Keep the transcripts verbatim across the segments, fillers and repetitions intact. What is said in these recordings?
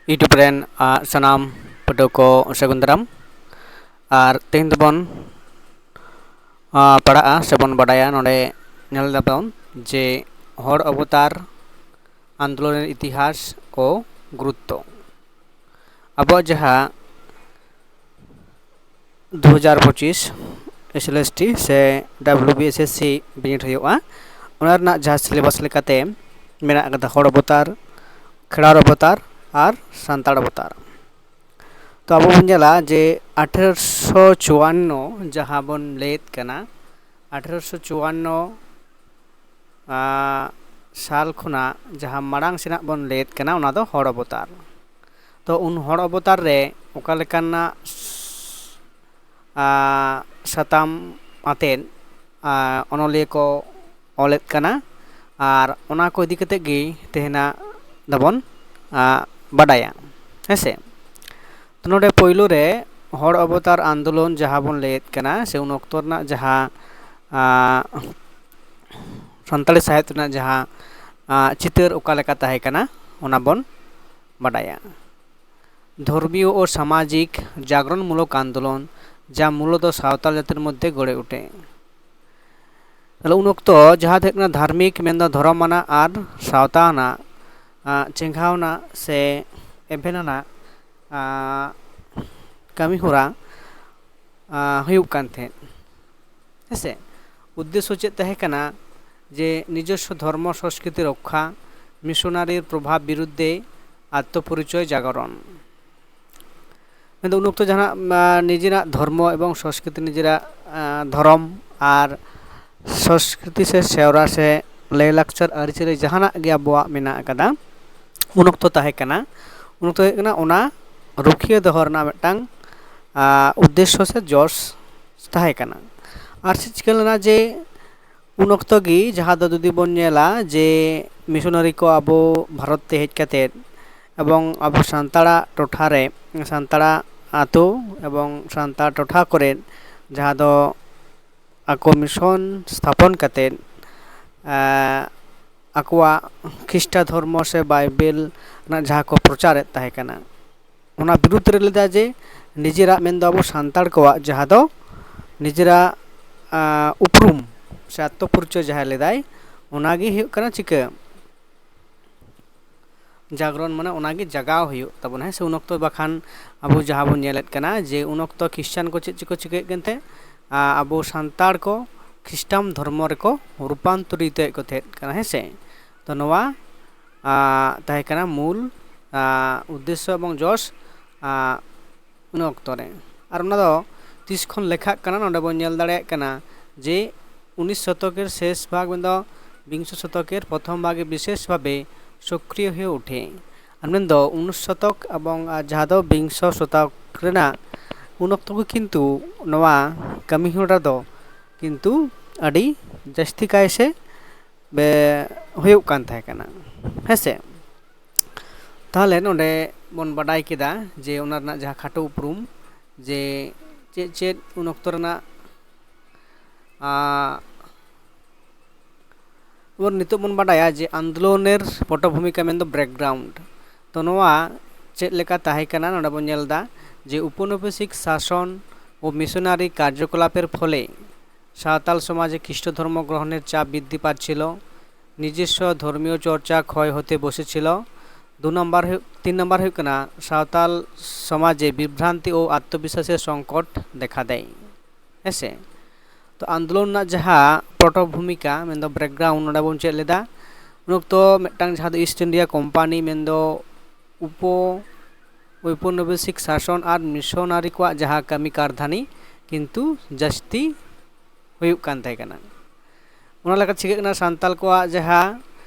YouTube ᱨᱮᱱ ᱟᱨ ᱥᱟᱱᱟᱢ ᱯᱟᱹᱴᱷᱩᱣᱟᱹ ᱠᱚ ᱥᱟᱹᱜᱩᱱ ᱫᱟᱨᱟᱢ᱾ ᱟᱨ ᱛᱮᱦᱮᱧ ᱫᱚᱵᱚᱱ ᱟᱨ ᱯᱟᱲᱦᱟᱜᱼᱟ ᱥᱮᱵᱚᱱ ᱵᱟᱰᱟᱭᱟ, ᱱᱚᱰᱮ ᱧᱮᱞ ᱫᱟᱵᱚᱱ ᱡᱮ ᱦᱚᱲ ᱚᱵᱚᱛᱟᱨ ᱟᱱᱫᱳᱞᱚᱱ ᱨᱮᱱᱟᱜ ᱤᱛᱤᱦᱟᱥ ᱠᱚ ᱜᱩᱨᱩᱛᱛᱚ᱾ ᱟᱵᱚᱣᱟᱜ ᱡᱟᱦᱟᱸ ᱫᱩ ᱦᱟᱡᱟᱨ ᱯᱚᱸᱪᱤᱥ SLST ᱥᱮ WBSSC ᱵᱤᱱᱤᱰ ᱦᱩᱭᱩᱜᱼᱟ, ᱚᱱᱟ ᱨᱮᱱᱟᱜ ᱡᱟᱦᱟᱸ syllabus ᱞᱮᱠᱟᱛᱮ ᱢᱮᱱᱟᱜ ᱟᱠᱟᱫᱟ ᱦᱚᱲ ᱚᱵᱚᱛᱟᱨ, ᱠᱷᱮᱨᱣᱟᱲ ᱚᱵᱚᱛᱟᱨ ᱟᱨ ᱥᱟᱱᱛᱟᱲ ᱚᱵᱚᱛᱟᱨ᱾ ᱛᱚ ᱟᱵᱚ ᱵᱚᱱ ᱧᱮᱞᱟ ᱡᱮ ᱟᱴᱷᱮᱨᱚᱥᱚ ᱪᱩᱣᱟᱱᱱᱚ ᱡᱟᱦᱟᱸ ᱵᱚᱱ ᱞᱟᱹᱭᱮᱫ ᱠᱟᱱᱟ, ᱟᱴᱷᱮᱨᱚᱥᱚ ᱪᱩᱣᱟᱱᱱᱚ ᱟᱸ, ᱥᱟᱞ ᱠᱷᱚᱱᱟᱜ ᱡᱟᱦᱟᱸ ᱢᱟᱲᱟᱝ ᱥᱮᱱᱟᱜ ᱵᱚᱱ ᱞᱟᱹᱭᱮᱫ ᱠᱟᱱᱟ, ᱚᱱᱟ ᱫᱚ ᱦᱚᱲ ᱚᱵᱚᱛᱟᱨ᱾ ᱛᱚ ᱩᱱ ᱦᱚᱲ ᱚᱵᱚᱛᱟᱨ ᱨᱮ ᱚᱠᱟ ᱞᱮᱠᱟᱱᱟᱜ ᱟᱸ, ᱥᱟᱛᱟᱢ ᱟᱛᱮᱫ ᱟᱸ, ᱚᱱᱚᱞᱤᱭᱟᱹ ᱠᱚ ᱚᱞᱮᱫ ᱠᱟᱱᱟ, ᱟᱨ ᱚᱱᱟ ᱠᱚ ᱤᱫᱤ ᱠᱟᱛᱮᱫ ᱜᱮ ᱛᱮᱦᱮᱧᱟᱜ ᱫᱚᱵᱚᱱ ᱟᱸ, ᱵᱟᱰᱟᱭᱟ᱾ ᱦᱮᱸ ᱥᱮ? ᱛᱚ ᱱᱚᱰᱮ ᱯᱳᱭᱞᱳ ᱨᱮ ᱦᱚᱲ ᱚᱵᱚᱛᱟᱨ ᱟᱱᱫᱳᱞᱚᱱ ᱡᱟᱦᱟᱸ ᱵᱚᱱ ᱞᱟᱹᱭᱮᱫ ᱠᱟᱱᱟ, ᱥᱮ ᱩᱱ ᱚᱠᱛᱚ ᱨᱮᱱᱟᱜ ᱡᱟᱦᱟᱸ ᱟᱸ, ᱥᱟᱱᱛᱟᱲᱤ ᱥᱟᱶᱦᱮᱫ ᱨᱮᱱᱟᱜ ᱡᱟᱦᱟᱸ ᱟᱸ, ᱪᱤᱛᱟᱹᱨ ᱚᱠᱟ ᱞᱮᱠᱟ ᱛᱟᱦᱮᱸ ᱠᱟᱱᱟ, ᱚᱱᱟ ᱵᱚᱱ ᱵᱟᱰᱟᱭᱟ᱾ ᱫᱷᱚᱨᱢᱤᱭᱚ ᱳ ᱥᱟᱢᱟᱡᱤᱠ ᱡᱟᱜᱽᱨᱚᱱᱢᱩᱞᱚᱠ ᱟᱱᱫᱳᱞᱚᱱ, ᱡᱟ ᱢᱩᱞᱚᱛᱚ ᱥᱟᱶᱛᱟᱞ ᱡᱟᱹᱛᱤᱨ ᱢᱚᱫᱽᱫᱷᱮ ᱜᱚᱲᱮ ᱩᱴᱮ᱾ ᱛᱟᱦᱞᱮ ᱩᱱ ᱚᱠᱛᱚ ᱡᱟᱦᱟᱸ ᱫᱚ ᱦᱩᱭᱩᱜ ᱠᱟᱱᱟ ᱫᱷᱟᱨᱢᱤᱠ, ᱢᱮᱱᱫᱚ ᱫᱷᱚᱨᱚᱢ ᱟᱱᱟᱜ ᱟᱨ ᱥᱟᱶᱛᱟ ᱟᱱᱟᱜ ᱟᱸ, ᱪᱮᱸᱜᱷᱟᱣᱱᱟ ᱥᱮ ᱮᱵᱷᱮᱱ ᱟᱱᱟᱜ ᱟᱸ, ᱠᱟᱹᱢᱤ ᱦᱚᱨᱟ ᱟᱸ, ᱦᱩᱭᱩᱜ ᱠᱟᱱ ᱛᱟᱦᱮᱸᱫ᱾ ᱦᱮᱸᱥᱮ? ᱩᱫᱽᱫᱮᱥᱥᱚ ᱪᱮᱫ ᱛᱟᱦᱮᱸ ᱠᱟᱱᱟ? ᱡᱮ ᱱᱤᱡᱚᱥᱥᱚ ᱫᱷᱚᱨᱢᱚ ᱥᱚᱝᱥᱠᱨᱤᱛᱤ ᱨᱚᱠᱠᱷᱟ, ᱢᱤᱥᱚᱱᱟᱨᱤ ᱯᱨᱚᱵᱷᱟᱵᱽ ᱵᱤᱨᱩᱫᱽᱫᱷᱮ ᱟᱛᱢᱚ ᱯᱚᱨᱤᱪᱚᱭ ᱡᱟᱜᱚᱨᱚᱱ᱾ ᱢᱮᱱᱫᱚ ᱩᱱ ᱚᱠᱛᱚ ᱡᱟᱦᱟᱱᱟᱜ ᱟᱸ, ᱱᱤᱡᱮᱨᱟᱜ ᱫᱷᱚᱨᱢᱚ ᱮᱵᱚᱝ ᱥᱚᱝᱥᱠᱨᱤᱛᱤ, ᱱᱤᱡᱮᱨᱟᱜ ᱟᱸ, ᱫᱷᱚᱨᱚᱢ ᱟᱨ ᱥᱚᱝᱥᱠᱨᱤᱛᱤ ᱥᱮ ᱥᱮᱣᱨᱟ ᱥᱮ ᱞᱟᱹᱭᱼᱞᱟᱠᱪᱟᱨ ᱟᱹᱨᱤᱪᱟᱹᱞᱤ ᱡᱟᱦᱟᱱᱟᱜ ᱜᱮ ᱟᱵᱚᱣᱟᱜ ᱢᱮᱱᱟᱜ ᱟᱠᱟᱫᱟ, ᱩᱱ ᱚᱠᱛᱚ ᱛᱟᱦᱮᱸ ᱠᱟᱱᱟ᱾ ᱩᱱ ᱚᱠᱛᱚ ᱦᱩᱭᱩᱜ ᱠᱟᱱᱟ ᱚᱱᱟ ᱨᱩᱠᱷᱤᱭᱟᱹ ᱫᱚᱦᱚ ᱨᱮᱱᱟᱜ ᱢᱤᱫᱴᱟᱝ ᱟᱸ, ᱩᱫᱽᱫᱮᱥᱥᱚ ᱥᱮ ᱡᱚᱥ ᱛᱟᱦᱮᱸ ᱠᱟᱱᱟ᱾ ᱟᱨ ᱪᱮᱫ ᱪᱤᱠᱟᱹ ᱞᱮᱱᱟ ᱡᱮ ᱩᱱ ᱚᱠᱛᱚ ᱜᱮ ᱡᱟᱦᱟᱸ ᱫᱚ ᱡᱩᱫᱤ ᱵᱚᱱ ᱧᱮᱞᱟ ᱡᱮ ᱢᱤᱥᱚᱱᱟᱨᱤ ᱠᱚ ᱟᱵᱚ ᱵᱷᱟᱨᱚᱛ ᱛᱮ ᱦᱮᱡ ᱠᱟᱛᱮᱫ ᱮᱵᱚᱝ ᱟᱵᱚ ᱥᱟᱱᱛᱟᱲᱟᱜ ᱴᱚᱴᱷᱟ ᱨᱮ, ᱥᱟᱱᱛᱟᱲᱟᱜ ᱟᱹᱛᱩ ᱮᱵᱚᱝ ᱥᱟᱱᱛᱟᱲ ᱴᱚᱴᱷᱟ ᱠᱚᱨᱮ ᱡᱟᱦᱟᱸ ᱫᱚ ᱟᱠᱚ ᱢᱤᱥᱚᱱ ᱥᱛᱷᱟᱯᱚᱱ ᱠᱟᱛᱮᱫ, ᱟᱸ, ᱟᱠᱚᱣᱟᱜ ᱠᱷᱤᱥᱴᱟ ᱫᱷᱚᱨᱢᱚ ᱥᱮ ᱵᱟᱭᱵᱮᱞ ᱨᱮᱱᱟᱜ ᱡᱟᱦᱟᱸ ᱠᱚ ᱯᱨᱚᱪᱟᱨᱮᱫ ᱛᱟᱦᱮᱸ ᱠᱟᱱᱟ, ᱚᱱᱟ ᱵᱤᱨᱩᱫᱽ ᱨᱮ ᱞᱮᱫᱟ ᱡᱮ ᱱᱤᱡᱮᱨᱟᱜ, ᱢᱮᱱᱫᱚ ᱟᱵᱚ ᱥᱟᱱᱛᱟᱲ ᱠᱚᱣᱟᱜ ᱡᱟᱦᱟᱸ ᱫᱚ ᱱᱤᱡᱮᱨᱟᱜ ᱟᱸ, ᱩᱯᱨᱩᱢ ᱥᱮ ᱟᱛᱛᱚ ᱯᱚᱨᱤᱪᱚᱭ ᱡᱟᱦᱟᱸ ᱞᱮᱫᱟᱭ, ᱚᱱᱟᱜᱮ ᱦᱩᱭᱩᱜ ᱠᱟᱱᱟ ᱪᱤᱠᱟᱹ? ᱡᱟᱜᱽᱨᱚᱱ, ᱢᱟᱱᱮ ᱚᱱᱟᱜᱮ ᱡᱟᱜᱟᱣ ᱦᱩᱭᱩᱜ ᱛᱟᱵᱚᱱᱟ, ᱦᱮᱸ ᱥᱮ? ᱩᱱ ᱚᱠᱛᱚ ᱵᱟᱠᱷᱟᱱ ᱟᱵᱚ ᱡᱟᱦᱟᱸ ᱵᱚᱱ ᱧᱮᱞᱮᱫ ᱠᱟᱱᱟ ᱡᱮ ᱩᱱ ᱚᱠᱛᱚ ᱠᱷᱨᱤᱥᱴᱟᱱ ᱠᱚ ᱪᱮᱫ ᱪᱮᱫ ᱠᱚ ᱪᱤᱠᱟᱹᱭᱮᱫ ᱠᱟᱱ ᱛᱟᱦᱮᱸᱫ? ᱟᱸ, ᱟᱵᱚ ᱥᱟᱱᱛᱟᱲ ᱠᱚ ᱠᱷᱨᱤᱥᱴᱟᱱ ᱫᱷᱚᱨᱢᱚ ᱨᱮᱠᱚ ᱨᱩᱯᱟᱱᱛᱚᱨᱤᱛᱚᱭᱮᱫ ᱠᱚ ᱛᱟᱦᱮᱸᱫ ᱠᱟᱱᱟ, ᱦᱮᱸ ᱥᱮ? ᱛᱚ ᱱᱚᱣᱟ ᱟᱸ, ᱛᱟᱦᱮᱸ ᱠᱟᱱᱟ ᱢᱩᱞ ᱟᱸ, ᱩᱫᱽᱫᱮᱥᱥᱚ ᱮᱵᱚᱝ ᱡᱚᱥ ᱟᱸ, ᱩᱱ ᱚᱠᱛᱚ ᱨᱮ᱾ ᱟᱨ ᱚᱱᱟ ᱫᱚ ᱛᱤᱥ ᱠᱷᱚᱱ ᱞᱮᱠᱷᱟᱜ ᱠᱟᱱᱟ, ᱱᱚᱰᱮ ᱵᱚᱱ ᱧᱮᱞ ᱫᱟᱲᱮᱭᱟᱜ ᱠᱟᱱᱟ ᱡᱮ ᱩᱱᱤᱥ ᱥᱚᱛᱚᱠᱮᱨ ᱥᱮᱥ ᱵᱷᱟᱜᱽ ᱢᱮᱱᱫᱚ ᱵᱤᱝᱥᱚ ᱥᱚᱛᱚᱠᱮᱨ ᱯᱨᱚᱛᱷᱚᱢ ᱵᱷᱟᱜᱽ ᱵᱤᱥᱮᱥ ᱵᱷᱟᱵᱮ ᱥᱚᱠᱨᱤᱭᱚ ᱦᱩᱭ ᱩᱴᱷᱮ᱾ ᱟᱨ ᱢᱮᱱᱫᱚ ᱩᱱᱤᱥ ᱥᱚᱛᱚᱠ ᱮᱵᱚᱝ ᱟᱨ ᱡᱟᱦᱟᱸ ᱫᱚ ᱵᱤᱝᱥᱚ ᱥᱚᱛᱚᱠ ᱨᱮᱱᱟᱜ ᱩᱱ ᱚᱠᱛᱚ ᱜᱮ ᱠᱤᱱᱛᱩ ᱱᱚᱣᱟ ᱠᱟᱹᱢᱤ ᱦᱚᱨᱟ ᱫᱚ ᱠᱤᱱᱛᱩ ᱟᱹᱰᱤ ᱡᱟᱹᱥᱛᱤ ᱠᱟᱭ ᱥᱮ ᱵᱮ-, ᱦᱩᱭᱩᱜ ᱠᱟᱱ ᱛᱟᱦᱮᱸ ᱠᱟᱱᱟ, ᱦᱮᱸ ᱥᱮ? ᱛᱟᱦᱚᱞᱮ ᱱᱚᱰᱮ ᱵᱚᱱ ᱵᱟᱰᱟᱭ ᱠᱮᱫᱟ ᱡᱮ ᱚᱱᱟ ᱨᱮᱱᱟᱜ ᱡᱟᱦᱟᱸ ᱠᱷᱟᱴᱚ ᱩᱯᱨᱩᱢ, ᱡᱮ ᱪᱮᱫ ᱪᱮᱫ ᱩᱱ ᱚᱠᱛᱚ ᱨᱮᱱᱟᱜ, ᱟᱸ, ᱵᱚᱱ, ᱱᱤᱛᱚᱜ ᱵᱚᱱ ᱵᱟᱰᱟᱭᱟ ᱡᱮ ᱟᱱᱫᱳᱞᱚᱱᱮᱨ ᱯᱚᱴᱚᱵᱷᱩᱢᱤᱠᱟ ᱢᱮᱱᱫᱚ background᱾ ᱛᱚ ᱱᱚᱣᱟ ᱪᱮᱫ ᱞᱮᱠᱟ ᱛᱟᱦᱮᱸ ᱠᱟᱱᱟ, ᱱᱚᱰᱮ ᱵᱚᱱ ᱧᱮᱞ ᱮᱫᱟ ᱡᱮ ᱩᱯᱚᱱᱤᱵᱮᱥᱤᱠ ᱥᱟᱥᱚᱱ ᱳ ᱢᱤᱥᱚᱱᱟᱨᱤ ᱠᱟᱨᱡᱚᱠᱚᱞᱟᱯᱮᱨ ᱯᱷᱚᱞᱮ ᱥᱟᱶᱛᱟᱞ ᱥᱚᱢᱟᱡᱽ ᱨᱮ ᱠᱷᱨᱤᱥᱴ ᱫᱷᱚᱨᱢᱚ ᱜᱨᱚᱦᱚᱱᱮᱨ ᱪᱟᱯ ᱵᱨᱤᱫᱽᱫᱷᱤ ᱯᱟᱪᱷᱤᱞ, নিজস্ব ধর্মীয় চর্চা ক্ষয় হতে বসেছিল। দু নম্বর ᱦᱩᱭᱩᱜ, ᱛᱤᱱ ᱱᱟᱢᱵᱟᱨ ᱦᱩᱭᱩᱜ ᱠᱟᱱᱟ, ᱥᱟᱶᱛᱟᱞ ᱥᱚᱢᱟᱡᱽ ᱨᱮ ᱵᱤᱵᱷᱨᱟᱱᱛᱤ ᱳ ᱟᱛᱛᱚᱵᱤᱥᱣᱟᱥ ᱨᱮ ᱥᱚᱝᱠᱚᱴ ᱫᱮᱠᱷᱟ ᱫᱮᱭ᱾ ᱦᱮᱸ ᱥᱮ? ᱛᱚ ᱟᱱᱫᱳᱞᱚᱱ ᱨᱮᱱᱟᱜ ᱡᱟᱦᱟᱸ ᱯᱚᱴᱚᱵᱷᱩᱢᱤᱠᱟ ᱢᱮᱱᱫᱚ background, ᱱᱚᱰᱮ ᱵᱚᱱ ᱪᱮᱫ ᱞᱮᱫᱟ, ᱩᱱ ᱚᱠᱛᱚ ᱢᱤᱫᱴᱟᱝ ᱡᱟᱦᱟᱸ ᱫᱚ ᱤᱥᱴ ᱤᱱᱰᱤᱭᱟ ᱠᱳᱢᱯᱟᱱᱤ ᱢᱮᱱᱫᱚ ᱩᱯᱚ ᱳᱯᱚᱱᱤᱵᱮᱥᱤᱠ ᱥᱟᱥᱚᱱ ᱟᱨ ᱢᱤᱥᱚᱱᱟᱨᱤ ᱠᱚᱣᱟᱜ ᱡᱟᱦᱟᱸ ᱠᱟᱹᱢᱤ ᱠᱟᱨᱫᱷᱟᱱᱤ ᱠᱤᱱᱛᱩ ᱡᱟᱹᱥᱛᱤ ᱦᱩᱭᱩᱜ ᱠᱟᱱ ᱛᱟᱦᱮᱸ ᱠᱟᱱᱟ᱾ ᱚᱱᱟ ᱞᱮᱠᱟᱛᱮ ᱪᱤᱠᱟᱹᱜ ᱠᱟᱱᱟ, ᱥᱟᱱᱛᱟᱞ ᱠᱚᱣᱟᱜ ᱡᱟᱦᱟᱸ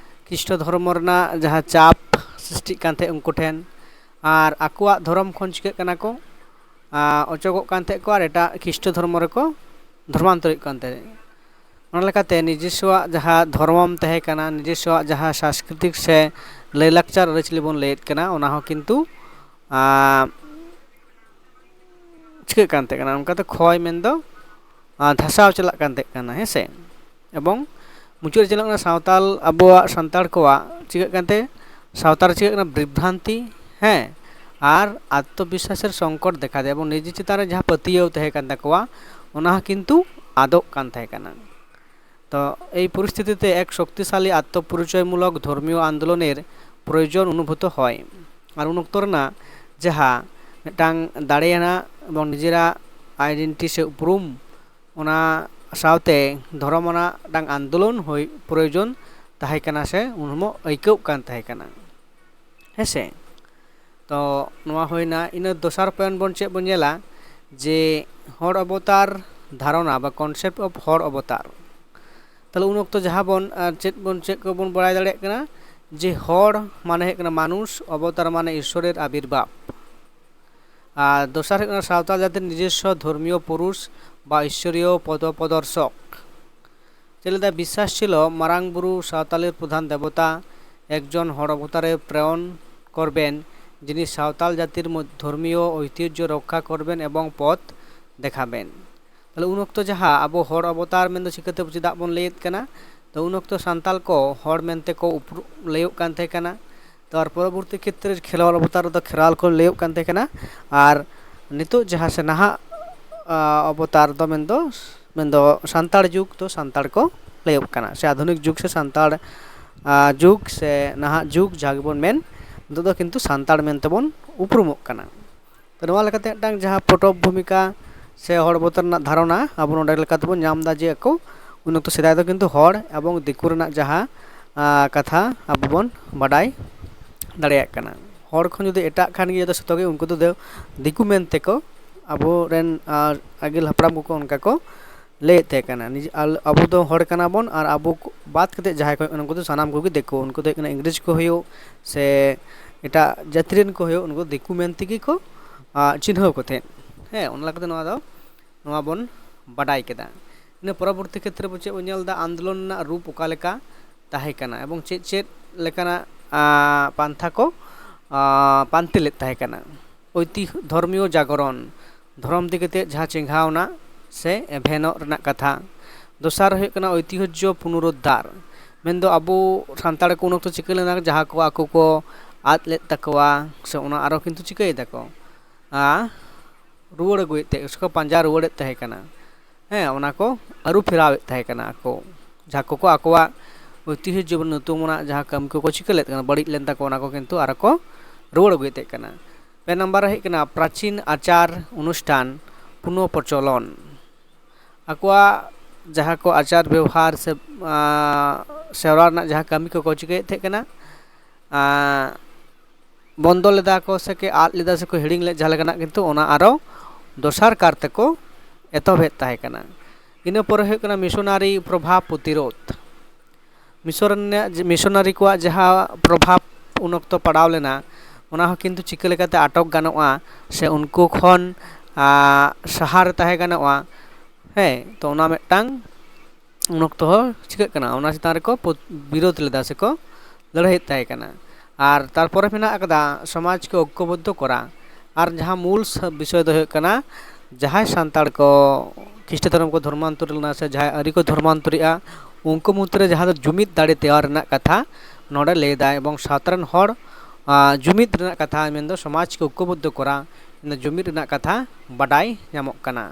ᱠᱷᱨᱤᱥᱴᱚ ᱫᱷᱚᱨᱢᱚ ᱨᱮᱱᱟᱜ ᱡᱟᱦᱟᱸ ᱪᱟᱯ ᱥᱨᱤᱥᱴᱤᱜ ᱠᱟᱱ ᱛᱟᱦᱮᱸᱫ ᱩᱱᱠᱩ ᱴᱷᱮᱱ, ᱟᱨ ᱟᱠᱚᱣᱟᱜ ᱫᱷᱚᱨᱚᱢ ᱠᱷᱚᱱ ᱪᱤᱠᱟᱹᱜ ᱠᱟᱱᱟ ᱠᱚ, ᱟᱸ, ᱚᱪᱚᱜᱚᱜ ᱠᱟᱱ ᱛᱟᱦᱮᱸᱫ ᱠᱚ ᱟᱨ ᱮᱴᱟᱜ ᱠᱷᱨᱤᱥᱴᱚ ᱫᱷᱚᱨᱢᱚ ᱨᱮᱠᱚ ᱫᱷᱚᱨᱢᱟᱱᱛᱚᱨᱤᱜ ᱠᱟᱱ ᱛᱟᱦᱮᱸᱫ᱾ ᱚᱱᱟ ᱞᱮᱠᱟᱛᱮ ᱱᱤᱡᱮᱥᱣᱟᱜ ᱡᱟᱦᱟᱸ ᱫᱷᱚᱨᱢᱚᱢ ᱛᱟᱦᱮᱸ ᱠᱟᱱᱟ, ᱱᱤᱡᱮᱥᱣᱟᱜ ᱡᱟᱦᱟᱸ ᱥᱟᱝᱥᱠᱨᱤᱛᱤᱠ ᱥᱮ ᱞᱟᱹᱭᱼᱞᱟᱠᱪᱟᱨ ᱟᱹᱨᱤᱪᱟᱹᱞᱤ ᱵᱚᱱ ᱞᱟᱹᱭᱮᱫ ᱠᱟᱱᱟ, ᱚᱱᱟ ᱦᱚᱸ ᱠᱤᱱᱛᱩ, ᱟᱸ, ᱪᱤᱠᱟᱹᱜ ᱠᱟᱱ ᱛᱟᱦᱮᱸ ᱠᱟᱱᱟ, ᱚᱱᱠᱟᱛᱮ ᱠᱷᱚᱭ ᱢᱮᱱᱫᱚ, ᱟᱸ, ᱫᱷᱟᱥᱟᱣ ᱪᱟᱞᱟᱜ ᱠᱟᱱ ᱛᱟᱦᱮᱸ ᱠᱟᱱᱟ, ᱦᱮᱸ ᱥᱮ? ᱮᱵᱚᱝ ᱢᱩᱪᱟᱹᱫ ᱨᱮ ᱪᱟᱞᱟᱜ ᱠᱟᱱᱟ ᱥᱟᱶᱛᱟᱞ, ᱟᱵᱚᱣᱟᱜ ᱥᱟᱱᱛᱟᱲ ᱠᱚᱣᱟᱜ ᱪᱤᱠᱟᱹᱜ ᱠᱟᱱᱛᱮ, ᱥᱟᱶᱛᱟ ᱨᱮ ᱪᱤᱠᱟᱹᱜ ᱠᱟᱱᱟ ᱵᱤᱵᱷᱨᱟᱱᱛᱤ, ᱦᱮᱸ, ᱟᱨ ᱟᱛᱢᱚᱵᱤᱥᱣᱟᱥ ᱨᱮ ᱥᱚᱝᱠᱚᱴ ᱫᱮᱠᱷᱟ ᱫᱮ, ᱮᱵᱚᱝ ᱱᱤᱡᱮ ᱪᱮᱛᱟᱱ ᱨᱮ ᱡᱟᱦᱟᱸ ᱯᱟᱹᱛᱭᱟᱹᱣ ᱛᱟᱦᱮᱸ ᱠᱟᱱ ᱛᱟᱠᱚᱣᱟ, ᱚᱱᱟ ᱦᱚᱸ ᱠᱤᱱᱛᱩ ᱟᱫᱚᱜ ᱠᱟᱱ ᱛᱟᱦᱮᱸ ᱠᱟᱱᱟ᱾ ᱛᱚ ᱮᱭ ᱯᱚᱨᱤᱥᱛᱷᱤᱛᱤ ᱛᱮ ᱮᱠ ᱥᱚᱠᱛᱤᱥᱟᱞᱤ ᱟᱛᱢᱚᱯᱚᱨᱤᱪᱚᱭᱢᱩᱞᱚᱠ ᱫᱷᱚᱨᱢᱤᱭᱚ ᱟᱱᱫᱳᱞᱚᱱᱮᱨ ᱯᱨᱚᱭᱳᱡᱚᱱ ᱚᱱᱩᱵᱷᱩᱛᱚ ᱦᱚᱭ᱾ ᱟᱨ ᱩᱱ ᱚᱠᱛᱚ ᱨᱮᱱᱟᱜ ᱡᱟᱦᱟᱸ ᱢᱤᱫᱴᱟᱝ ᱫᱟᱲᱮᱭᱟᱱᱟᱜ ᱮᱵᱚᱝ ᱱᱤᱡᱮᱨᱟᱜ ᱟᱭᱰᱮᱱᱴᱤᱴᱤ ᱥᱮ ᱩᱯᱨᱩᱢ, ᱚᱱᱟ ᱥᱟᱶᱛᱮ ᱫᱷᱚᱨᱚᱢ ᱟᱱᱟᱜ ᱢᱤᱫᱴᱟᱝ ᱟᱱᱫᱳᱞᱚᱱ ᱦᱩᱭ ᱯᱨᱚᱭᱳᱡᱚᱱ ᱛᱟᱦᱮᱸ ᱠᱟᱱᱟ ᱥᱮ ᱩᱱ ᱦᱚᱸ ᱟᱹᱭᱠᱟᱹᱣ ᱠᱟᱱ ᱛᱟᱦᱮᱸ ᱠᱟᱱᱟ᱾ ᱦᱮᱸ ᱥᱮ? ᱛᱚ ᱱᱚᱣᱟ ᱦᱩᱭᱱᱟ᱾ ᱤᱱᱟᱹ ᱫᱚᱥᱟᱨ ᱯᱚᱭᱮᱱᱴ ᱵᱚᱱ ᱪᱮᱫ ᱵᱚᱱ ᱧᱮᱞᱟ, ᱡᱮ ᱦᱚᱲ ᱚᱵᱚᱛᱟᱨ ᱫᱷᱟᱨᱚᱱᱟ ᱵᱟ concept of ᱦᱚᱲ ᱚᱵᱚᱛᱟᱨ᱾ ᱛᱟᱦᱞᱮ ᱩᱱ ᱚᱠᱛᱚ ᱡᱟᱦᱟᱸ ᱵᱚᱱ ᱟᱨ ᱪᱮᱫ ᱵᱚᱱ ᱪᱮᱫ ᱠᱚᱵᱚᱱ ᱵᱟᱲᱟᱭ ᱫᱟᱲᱮᱭᱟᱜ ᱠᱟᱱᱟ, ᱡᱮ ᱦᱚᱲ ᱢᱟᱱᱮ ᱦᱩᱭᱩᱜ ᱠᱟᱱᱟ ᱢᱟᱱᱩᱥ, ᱚᱵᱚᱛᱟᱨ ᱢᱟᱱᱮ ᱤᱥᱥᱚᱨᱮᱨ ᱟᱵᱤᱨᱵᱷᱟᱵ᱾ ᱟᱨ ᱫᱚᱥᱟᱨ ᱦᱩᱭᱩᱜ ᱠᱟᱱᱟ ᱥᱟᱶᱛᱟᱞ ᱡᱟᱹᱛᱤᱨ ᱱᱤᱡᱚᱥᱥᱚ ᱫᱷᱚᱨᱢᱤᱭᱚ ᱯᱩᱨᱩᱥ ᱵᱟ ᱤᱥᱥᱚᱨᱤᱭᱚ ᱯᱚᱫᱚᱯᱚᱫᱚᱨᱥᱚᱠ᱾ ᱪᱮᱫ ᱞᱮᱠᱟ ᱵᱤᱥᱥᱟᱥ ᱪᱤᱞᱚ ᱢᱟᱨᱟᱝ ᱵᱩᱨᱩ ᱥᱟᱶᱛᱟᱞᱤ ᱯᱨᱚᱫᱷᱟᱱ ᱫᱮᱵᱚᱛᱟ ᱮᱠᱡᱚᱱ ᱦᱚᱲ ᱚᱵᱚᱛᱟᱨᱮ ᱯᱨᱮᱨᱚᱱ ᱠᱚᱨᱵᱮᱱ, ᱡᱤᱱᱤ ᱥᱟᱶᱛᱟᱞ ᱡᱟᱹᱛᱤᱨ ᱢᱚᱫᱽ-, ᱫᱷᱚᱨᱢᱤᱭᱚ ᱳᱭᱛᱤᱦᱡᱚ ᱨᱚᱠᱠᱷᱟ ᱠᱚᱨᱵᱮᱱ ᱮᱵᱚᱝ ᱯᱚᱛ ᱫᱮᱠᱷᱟᱵᱮᱱ᱾ ᱛᱟᱦᱞᱮ ᱩᱱ ᱚᱠᱛᱚ ᱡᱟᱦᱟᱸ ᱟᱵᱚ ᱦᱚᱲ ᱚᱵᱚᱛᱟᱨ ᱢᱮᱱᱫᱚ ᱪᱤᱠᱟᱹᱛᱮ ᱪᱮᱫᱟᱜ ᱵᱚᱱ ᱞᱟᱹᱭᱮᱫ ᱠᱟᱱᱟ? ᱛᱚ ᱩᱱ ᱚᱠᱛᱚ ᱥᱟᱱᱛᱟᱞ ᱠᱚ ᱦᱚᱲ ᱢᱮᱱᱛᱮ ᱠᱚ ᱩᱯᱨᱩ-, ᱞᱟᱹᱭᱚᱜ ᱠᱟᱱ ᱛᱟᱦᱮᱸ ᱠᱟᱱᱟ᱾ ᱛᱚ ᱟᱨ ᱯᱚᱨᱚᱵᱚᱨᱛᱤ ᱠᱷᱮᱛᱨᱮ ᱠᱷᱮᱨᱣᱟᱞ ᱚᱵᱚᱛᱟᱨ ᱨᱮᱫᱚ ᱠᱷᱮᱨᱣᱟᱞ ᱠᱚ ᱞᱟᱹᱭᱚᱜ ᱠᱟᱱ ᱛᱟᱦᱮᱸ ᱠᱟᱱᱟ᱾ ᱟᱨ ᱱᱤᱛᱚᱜ ᱡᱟᱦᱟᱸ ᱥᱮ ᱱᱟᱦᱟᱜ, ᱟ, ᱚᱵᱚᱛᱟᱨ ᱫᱚ ᱢᱮᱱᱫᱚ, ᱢᱮᱱᱫᱚ ᱥᱟᱱᱛᱟᱲ ᱡᱩᱜᱽ ᱫᱚ ᱥᱟᱱᱛᱟᱲ ᱠᱚ ᱞᱟᱹᱭᱚᱜ ᱠᱟᱱᱟ, ᱥᱮ ᱟᱫᱷᱩᱱᱤᱠ ᱡᱩᱜᱽ ᱥᱮ ᱥᱟᱱᱛᱟᱲ, ᱟ, ᱡᱩᱜᱽ ᱥᱮ ᱱᱟᱦᱟᱜ ᱡᱩᱜᱽ ᱡᱟᱦᱟᱸ ᱜᱮᱵᱚᱱ ᱢᱮᱱ, ᱱᱤᱛᱚᱜ ᱫᱚ ᱠᱤᱱᱛᱩ ᱥᱟᱱᱛᱟᱲ ᱢᱮᱱᱛᱮᱵᱚᱱ ᱩᱯᱨᱩᱢᱚᱜ ᱠᱟᱱᱟ᱾ ᱛᱚ ᱱᱚᱣᱟ ᱞᱮᱠᱟᱛᱮ ᱢᱤᱫᱴᱟᱝ ᱡᱟᱦᱟᱸ ᱯᱚᱴᱚᱵ ᱵᱷᱩᱢᱤᱠᱟ ᱥᱮ ᱦᱚᱲ ᱚᱵᱚᱛᱟᱨ ᱨᱮᱱᱟᱜ ᱫᱷᱟᱨᱚᱱᱟ ᱟᱵᱚ ᱱᱚᱰᱮ ᱞᱮᱠᱟ ᱛᱮᱵᱚᱱ ᱧᱟᱢ ᱮᱫᱟ, ᱡᱮ ᱟᱠᱚ ᱩᱱ ᱚᱠᱛᱚ ᱥᱮᱫᱟᱭ ᱫᱚ ᱠᱤᱱᱛᱩ ᱦᱚᱲ ᱮᱵᱚᱝ ᱫᱤᱠᱩ ᱨᱮᱱᱟᱜ ᱡᱟᱦᱟᱸ, ᱟ, ᱠᱟᱛᱷᱟ ᱟᱵᱚ ᱵᱚᱱ ᱵᱟᱰᱟᱭ ᱫᱟᱲᱮᱭᱟᱜ ᱠᱟᱱᱟ᱾ ᱦᱚᱲ ᱠᱷᱚᱱ ᱡᱩᱫᱤ ᱮᱴᱟᱜ ᱠᱷᱟᱱ ᱜᱮ ᱡᱚᱛᱚ ᱥᱚᱛᱚ ᱜᱮ ᱩᱱᱠᱩ ᱫᱚ ᱫᱮ-, ᱫᱤᱠᱩ ᱢᱮᱱᱛᱮ ᱠᱚ ᱟᱵᱚᱨᱮᱱ, ᱟ, ᱟᱹᱜᱤᱞ ᱦᱟᱯᱲᱟᱢ ᱠᱚᱠᱚ ᱚᱱᱠᱟ ᱠᱚ ᱞᱟᱹᱭᱮᱫ ᱛᱟᱦᱮᱸ ᱠᱟᱱᱟ᱾ ᱱᱤᱡᱮ-, ᱟᱞ-, ᱟᱵᱚ ᱫᱚ ᱦᱚᱲ ᱠᱟᱱᱟ ᱵᱚᱱ ᱟᱨ ᱟᱵᱚ ᱠᱚ ᱵᱟᱫ ᱠᱟᱛᱮ ᱡᱟᱦᱟᱸᱭ ᱠᱚ ᱦᱩᱭᱩᱜ ᱠᱟᱱᱟ, ᱩᱱᱠᱩ ᱫᱚ ᱥᱟᱱᱟᱢ ᱠᱚᱜᱮ ᱫᱤᱠᱩ, ᱩᱱᱠᱩ ᱫᱚ ᱦᱩᱭᱩᱜ ᱠᱟᱱᱟ ᱤᱝᱨᱮᱡᱽ ᱠᱚ ᱦᱩᱭᱩᱜ ᱥᱮ ᱮᱴᱟᱜ ᱡᱟᱹᱛᱤ ᱨᱮᱱ ᱠᱚ ᱦᱩᱭᱩᱜ, ᱩᱱᱠᱩ ᱫᱤᱠᱩ ᱢᱮᱱ ᱛᱮᱜᱮ ᱠᱚ, ᱟ, ᱪᱤᱱᱦᱟᱹᱣ ᱠᱚ ᱛᱟᱦᱮᱸᱫ᱾ ᱦᱮᱸ, ᱚᱱᱟ ᱞᱮᱠᱟᱛᱮ ᱱᱚᱣᱟ ᱫᱚ, ᱱᱚᱣᱟ ᱵᱚᱱ ᱵᱟᱰᱟᱭ ᱠᱮᱫᱟ᱾ ᱤᱱᱟᱹ ᱯᱚᱨᱚᱵᱚᱨᱛᱤ ᱠᱷᱮᱛᱨᱮ ᱵᱚ ᱪᱮᱫ ᱵᱚᱱ ᱧᱮᱞ ᱮᱫᱟ, ᱟᱱᱫᱳᱞᱚᱱ ᱨᱮᱱᱟᱜ ᱨᱩᱯ ᱚᱠᱟ ᱞᱮᱠᱟ ᱛᱟᱦᱮᱸ ᱠᱟᱱᱟ ᱮᱵᱚᱝ ᱪᱮᱫ ᱪᱮᱫ ᱞᱮᱠᱟᱱᱟᱜ, ᱟ, ᱯᱟᱱᱛᱷᱟ ᱠᱚ, ᱟ, ᱯᱟᱱᱛᱮ ᱞᱮᱫ ᱛᱟᱦᱮᱸ ᱠᱟᱱᱟ᱾ ᱳᱭᱛᱤᱦ-, ᱫᱷᱚᱨᱢᱤᱭᱚ ᱡᱟᱜᱚᱨᱚᱱ, ᱫᱷᱚᱨᱚᱢ ᱤᱫᱤ ᱠᱟᱛᱮ ᱡᱟᱦᱟᱸ ᱪᱮᱸᱜᱷᱟᱣᱱᱟ ᱥᱮ ᱮᱵᱷᱮᱱᱚᱜ ᱨᱮᱱᱟᱜ ᱠᱟᱛᱷᱟ, ᱫᱚᱥᱟᱨ ᱦᱩᱭᱩᱜ ᱠᱟᱱᱟ ᱳᱭᱛᱤᱦᱚᱡᱽᱡᱚ ᱯᱩᱱᱚᱨᱩᱫᱽᱫᱷᱟᱨ᱾ ᱢᱮᱱᱫᱚ ᱟᱵᱚ ᱥᱟᱱᱛᱟᱲ ᱠᱚ ᱩᱱ ᱚᱠᱛᱚ ᱪᱤᱠᱟᱹ ᱞᱮᱱᱟ, ᱡᱟᱦᱟᱸ ᱠᱚ ᱟᱠᱚ ᱠᱚ ᱟᱫ ᱞᱮᱫ ᱛᱟᱠᱚᱣᱟ ᱥᱮ ᱚᱱᱟ ᱟᱨᱚ ᱠᱤᱱᱛᱩ ᱪᱤᱠᱟᱹᱭ ᱫᱟᱠᱚ, ᱟᱨ ᱨᱩᱣᱟᱹᱲ ᱟᱹᱜᱩᱭᱮᱫ ᱛᱟᱦᱮᱸ ᱥᱮᱠᱚ ᱯᱟᱸᱡᱟ ᱨᱩᱣᱟᱹᱲᱮᱫ ᱛᱟᱦᱮᱸ ᱠᱟᱱᱟ᱾ ᱦᱮᱸ, ᱚᱱᱟ ᱠᱚ ᱟᱹᱨᱩ ᱯᱷᱮᱨᱟᱣᱮᱫ ᱛᱟᱦᱮᱸ ᱠᱟᱱᱟ ᱟᱠᱚ, ᱡᱟᱦᱟᱸ ᱠᱚᱠᱚ ᱟᱠᱚᱣᱟᱜ ᱳᱭᱛᱤᱦᱚᱡᱽᱡᱚ ᱧᱩᱛᱩᱢ ᱟᱱᱟᱜ ᱡᱟᱦᱟᱸ ᱠᱟᱹᱢᱤ ᱠᱚᱠᱚ ᱪᱤᱠᱟᱹ ᱞᱮᱫ ᱠᱟᱱᱟ, ᱵᱟᱹᱲᱤᱡ ᱞᱮᱱ ᱛᱟᱠᱚ, ᱚᱱᱟ ᱠᱚ ᱠᱤᱱᱛᱩ ᱟᱨᱚ ᱠᱚ ᱨᱩᱣᱟᱹᱲ ᱟᱹᱜᱩᱭᱮᱫ ᱛᱟᱦᱮᱸ ᱠᱟᱱᱟ᱾ ᱯᱮ ᱱᱟᱢᱵᱟᱨ ᱨᱮ ᱦᱩᱭᱩᱜ ᱠᱟᱱᱟ ᱯᱨᱟᱪᱤᱱ ᱟᱪᱟᱨ ᱚᱱᱩᱥᱴᱷᱟᱱ ᱯᱩᱱᱚ ᱯᱨᱚᱪᱚᱞᱚᱱ᱾ ᱟᱠᱚᱣᱟᱜ ᱡᱟᱦᱟᱸ ᱠᱚ ᱟᱪᱟᱨ ᱵᱮᱣᱦᱟᱨ ᱥᱮ ᱟᱸ, ᱥᱮᱨᱣᱟ ᱨᱮᱱᱟᱜ ᱡᱟᱦᱟᱸ ᱠᱟᱹᱢᱤ ᱠᱚᱠᱚ ᱪᱤᱠᱟᱹᱭᱮᱫ ᱛᱟᱦᱮᱸ ᱠᱟᱱᱟ, ᱟᱸ, ᱵᱚᱱᱫᱚ ᱞᱮᱫᱟ ᱠᱚ ᱥᱮ ᱠᱚ ᱟᱫ ᱞᱮᱫᱟ ᱥᱮ ᱠᱚ ᱦᱤᱲᱤᱧ ᱞᱮᱫ ᱡᱟᱦᱟᱸ ᱞᱮᱠᱟᱱᱟᱜ, ᱠᱤᱱᱛᱩ ᱚᱱᱟ ᱟᱨᱚ ᱫᱚᱥᱟᱨ ᱠᱟᱨ ᱛᱮᱠᱚ ᱮᱛᱚᱦᱚᱵᱮᱫ ᱛᱟᱦᱮᱸ ᱠᱟᱱᱟ᱾ ᱤᱱᱟᱹ ᱯᱚᱨᱮ ᱦᱩᱭᱩᱜ ᱠᱟᱱᱟ ᱢᱤᱥᱚᱱᱟᱨᱤ ᱯᱨᱚᱵᱷᱟᱵᱽ ᱯᱨᱚᱛᱤᱨᱳᱫᱷ᱾ ᱢᱤᱥᱚᱱ ᱨᱮᱱᱟᱜ ᱡᱮ, ᱢᱤᱥᱚᱱᱟᱨᱤ ᱠᱚᱣᱟᱜ ᱡᱟᱦᱟᱸ ᱯᱨᱚᱵᱷᱟᱵᱽ ᱩᱱ ᱚᱠᱛᱚ ᱯᱟᱲᱟᱣ ᱞᱮᱱᱟ, ᱚᱱᱟ ᱦᱚᱸ ᱠᱤᱱᱛᱩ ᱪᱤᱠᱟᱹ ᱞᱮᱠᱟᱛᱮ ᱟᱴᱚᱠ ᱜᱟᱱᱚᱜᱼᱟ ᱥᱮ ᱩᱱᱠᱩ ᱠᱷᱚᱱ ᱟᱸ, ᱥᱟᱦᱟ ᱨᱮ ᱛᱟᱦᱮᱸ ᱜᱟᱱᱚᱜᱼᱟ᱾ ᱦᱮᱸ, ᱛᱚ ᱚᱱᱟ ᱢᱤᱫᱴᱟᱝ ᱩᱱ ᱚᱠᱛᱚ ᱦᱚᱸ ᱪᱤᱠᱟᱹᱜ ᱠᱟᱱᱟ, ᱚᱱᱟ ᱪᱮᱛᱟᱱ ᱨᱮᱠᱚ ᱯᱚ-, ᱵᱤᱨᱳᱫ ᱞᱮᱫᱟ ᱥᱮᱠᱚ ᱞᱟᱹᱲᱦᱟᱹᱭᱮᱫ ᱛᱟᱦᱮᱸ ᱠᱟᱱᱟ᱾ ᱟᱨ ᱛᱟᱨᱯᱚᱨᱮ ᱢᱮᱱᱟᱜ ᱟᱠᱟᱫᱟ ᱥᱚᱢᱟᱡᱽ ᱠᱚ ᱳᱠᱠᱚᱵᱚᱫᱽᱫᱷᱚ ᱠᱚᱨᱟ᱾ ᱟᱨ ᱡᱟᱦᱟᱸ ᱢᱩᱞ ᱥᱟ-, ᱵᱤᱥᱚᱭ ᱫᱚ ᱦᱩᱭᱩᱜ ᱠᱟᱱᱟ, ᱡᱟᱦᱟᱸᱭ ᱥᱟᱱᱛᱟᱲ ᱠᱚ ᱠᱷᱤᱥᱴ ᱫᱷᱚᱨᱚᱢ ᱠᱚ ᱫᱷᱚᱨᱢᱟᱱᱛᱚᱨ ᱞᱮᱱᱟ ᱥᱮ ᱡᱟᱦᱟᱸᱭ ᱟᱹᱨᱤ ᱠᱚ ᱫᱷᱚᱨᱢᱟᱱᱛᱚᱨᱮᱜᱼᱟ, ᱩᱱᱠᱩ ᱢᱩᱫᱽᱨᱮ ᱡᱟᱦᱟᱸ ᱫᱚ ᱡᱩᱢᱤᱫ ᱫᱟᱲᱮ ᱛᱮᱭᱟᱨ ᱨᱮᱱᱟᱜ ᱠᱟᱛᱷᱟ ᱱᱚᱰᱮ ᱞᱟᱹᱭᱫᱟᱭ, ᱮᱵᱚᱝ ᱥᱟᱶᱛᱟ ᱨᱮᱱ ᱦᱚᱲ, ᱟᱸ, ᱡᱩᱢᱤᱫ ᱨᱮᱱᱟᱜ ᱠᱟᱛᱷᱟ, ᱢᱮᱱᱫᱚ ᱥᱚᱢᱟᱡᱽ ᱠᱚ ᱳᱠᱠᱚᱵᱚᱫᱽᱫᱷᱚ ᱠᱚᱨᱟ, ᱡᱩᱢᱤᱫ ᱨᱮᱱᱟᱜ ᱠᱟᱛᱷᱟ ᱵᱟᱰᱟᱭ ᱧᱟᱢᱚᱜ ᱠᱟᱱᱟ᱾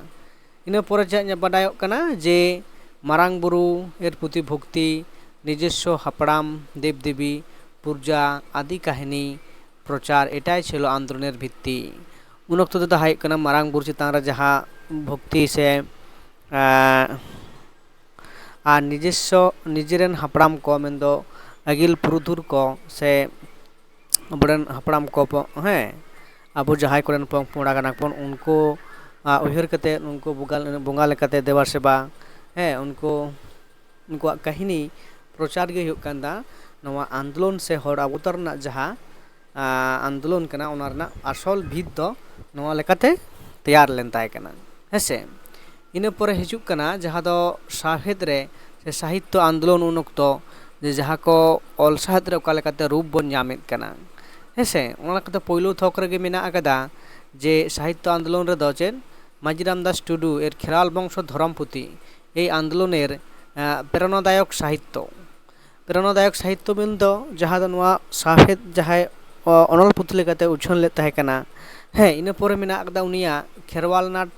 ᱤᱱᱟᱹ ᱯᱚᱨᱮ ᱪᱮᱫ ᱵᱟᱰᱟᱭᱚᱜ ᱠᱟᱱᱟ ᱡᱮ ᱢᱟᱨᱟᱝ ᱵᱩᱨᱩ ᱮᱨ ᱯᱨᱚᱛᱤ ᱵᱷᱚᱠᱛᱤ, ᱱᱤᱡᱚᱥᱥᱚ ᱦᱟᱯᱲᱟᱢ ᱫᱮᱵᱽ ᱫᱮᱵᱤ ᱯᱩᱨᱡᱟ ᱟᱫᱤ ᱠᱟᱹᱦᱱᱤ ᱯᱨᱚᱪᱟᱨ ᱮᱴᱟᱭ ᱪᱷᱮᱞᱳ ᱟᱱᱫᱳᱞᱚᱱᱮᱨ ᱵᱷᱤᱛᱛᱤ᱾ ᱩᱱ ᱚᱠᱛᱚ ᱛᱮᱫᱚ ᱦᱩᱭᱩᱜ ᱠᱟᱱᱟ ᱢᱟᱨᱟᱝ ᱵᱩᱨᱩ ᱪᱮᱛᱟᱱ ᱨᱮ ᱡᱟᱦᱟᱸ ᱵᱷᱚᱠᱛᱤ ᱥᱮ, ᱮᱸ, ᱟᱨ ᱱᱤᱡᱚᱥᱥᱚ, ᱱᱤᱡᱮᱨᱮᱱ ᱦᱟᱯᱲᱟᱢ ᱠᱚ, ᱢᱮᱱᱫᱚ ᱟᱹᱜᱤᱞ ᱯᱩᱨᱩᱫᱷᱩᱞ ᱠᱚ ᱥᱮ ᱟᱵᱚᱨᱮᱱ ᱦᱟᱯᱲᱟᱢ ᱠᱚ ᱵᱚ-, ᱦᱮᱸ, ᱟᱵᱚ ᱡᱟᱦᱟᱸᱭ ᱠᱚᱨᱮᱱ ᱯᱚᱝ ᱯᱚᱝᱲᱟ ᱠᱟᱱᱟ ᱵᱚᱱ, ᱩᱱᱠᱩ, ᱟ, ᱩᱭᱦᱟᱹᱨ ᱠᱟᱛᱮ, ᱩᱱᱠᱩ ᱵᱚᱸᱜᱟ, ᱵᱚᱸᱜᱟ ᱞᱮᱠᱟᱛᱮ ᱫᱮᱵᱟ ᱥᱮᱵᱟ, ᱦᱮᱸ, ᱩᱱᱠᱩ, ᱩᱱᱠᱩᱣᱟᱜ ᱠᱟᱹᱦᱱᱤ ᱯᱨᱚᱪᱟᱨ ᱜᱮ ᱦᱩᱭᱩᱜ ᱠᱟᱱ ᱫᱟ ᱱᱚᱣᱟ ᱟᱱᱫᱳᱞᱚᱱ ᱥᱮ ᱦᱚᱲ ᱟᱵᱚᱛᱟᱨ ᱨᱮᱱᱟᱜ ᱡᱟᱦᱟᱸ, ᱟ, ᱟᱱᱫᱳᱞᱚᱱ ᱠᱟᱱᱟ, ᱚᱱᱟ ᱨᱮᱱᱟᱜ ᱟᱥᱚᱞ ᱵᱷᱤᱛ ᱫᱚ ᱱᱚᱣᱟ ᱞᱮᱠᱟᱛᱮ ᱛᱮᱭᱟᱨ ᱞᱮᱱ ᱛᱟᱦᱮᱸ ᱠᱟᱱᱟ, ᱦᱮᱸ ᱥᱮ᱾ ᱤᱱᱟᱹ ᱯᱚᱨᱮ ᱦᱤᱡᱩᱜ ᱠᱟᱱᱟ ᱡᱟᱦᱟᱸ ᱫᱚ ᱥᱟᱶᱦᱮᱫ ᱨᱮ ᱥᱮ ᱥᱟᱦᱤᱛᱛᱚ ᱟᱱᱫᱳᱞᱚᱱ ᱩᱱ ᱚᱠᱛᱚ, ᱡᱮ ᱡᱟᱦᱟᱸ ᱠᱚ ᱚᱞ ᱥᱟᱶᱦᱮᱫ ᱨᱮ ᱚᱠᱟ ᱞᱮᱠᱟᱛᱮ ᱨᱩᱯ ᱵᱚᱱ ᱧᱟᱢᱮᱫ ᱠᱟᱱᱟ, ᱦᱮᱸ ᱥᱮ᱾ ᱚᱱᱟ ᱞᱮᱠᱟᱛᱮ ᱯᱳᱭᱞᱳ ᱛᱷᱚᱠ ᱨᱮᱜᱮ ᱢᱮᱱᱟᱜ ᱟᱠᱟᱫᱟ ᱡᱮ ᱥᱟᱦᱤᱛᱛᱚ ᱟᱱᱫᱳᱞᱚᱱ ᱨᱮᱫᱚ ᱪᱮᱫ, ᱢᱟᱹᱡᱷᱤ ᱨᱟᱢᱫᱟᱥ ᱴᱩᱰᱩ ᱮᱨ ᱠᱷᱮᱨᱣᱟᱞ ᱵᱚᱝᱥᱚ ᱫᱷᱚᱨᱚᱢ ᱯᱩᱛᱷᱤ, এই আন্দোলনের আহ, প্রেরণাদায়ক সাহিত্য। প্রেরণাদায়ক সাহিত্য ᱢᱮᱱᱫᱚ ᱡᱟᱦᱟᱸ ᱫᱚ ᱱᱚᱣᱟ ᱥᱟᱶᱦᱮᱫ ᱡᱟᱦᱟᱸᱭ ᱚ- ᱚᱱᱚᱞ ᱯᱩᱛᱷᱤ ᱞᱮᱠᱟᱛᱮ ᱩᱪᱷᱟᱹᱱ ᱞᱮᱫ ᱛᱟᱦᱮᱸ ᱠᱟᱱᱟ᱾ ᱦᱮᱸ, ᱤᱱᱟᱹ ᱯᱚᱨᱮ ᱢᱮᱱᱟᱜ ᱟᱠᱟᱫᱟ ᱩᱱᱤᱭᱟᱜ ᱠᱷᱮᱨᱣᱟᱞ ᱱᱟᱴ,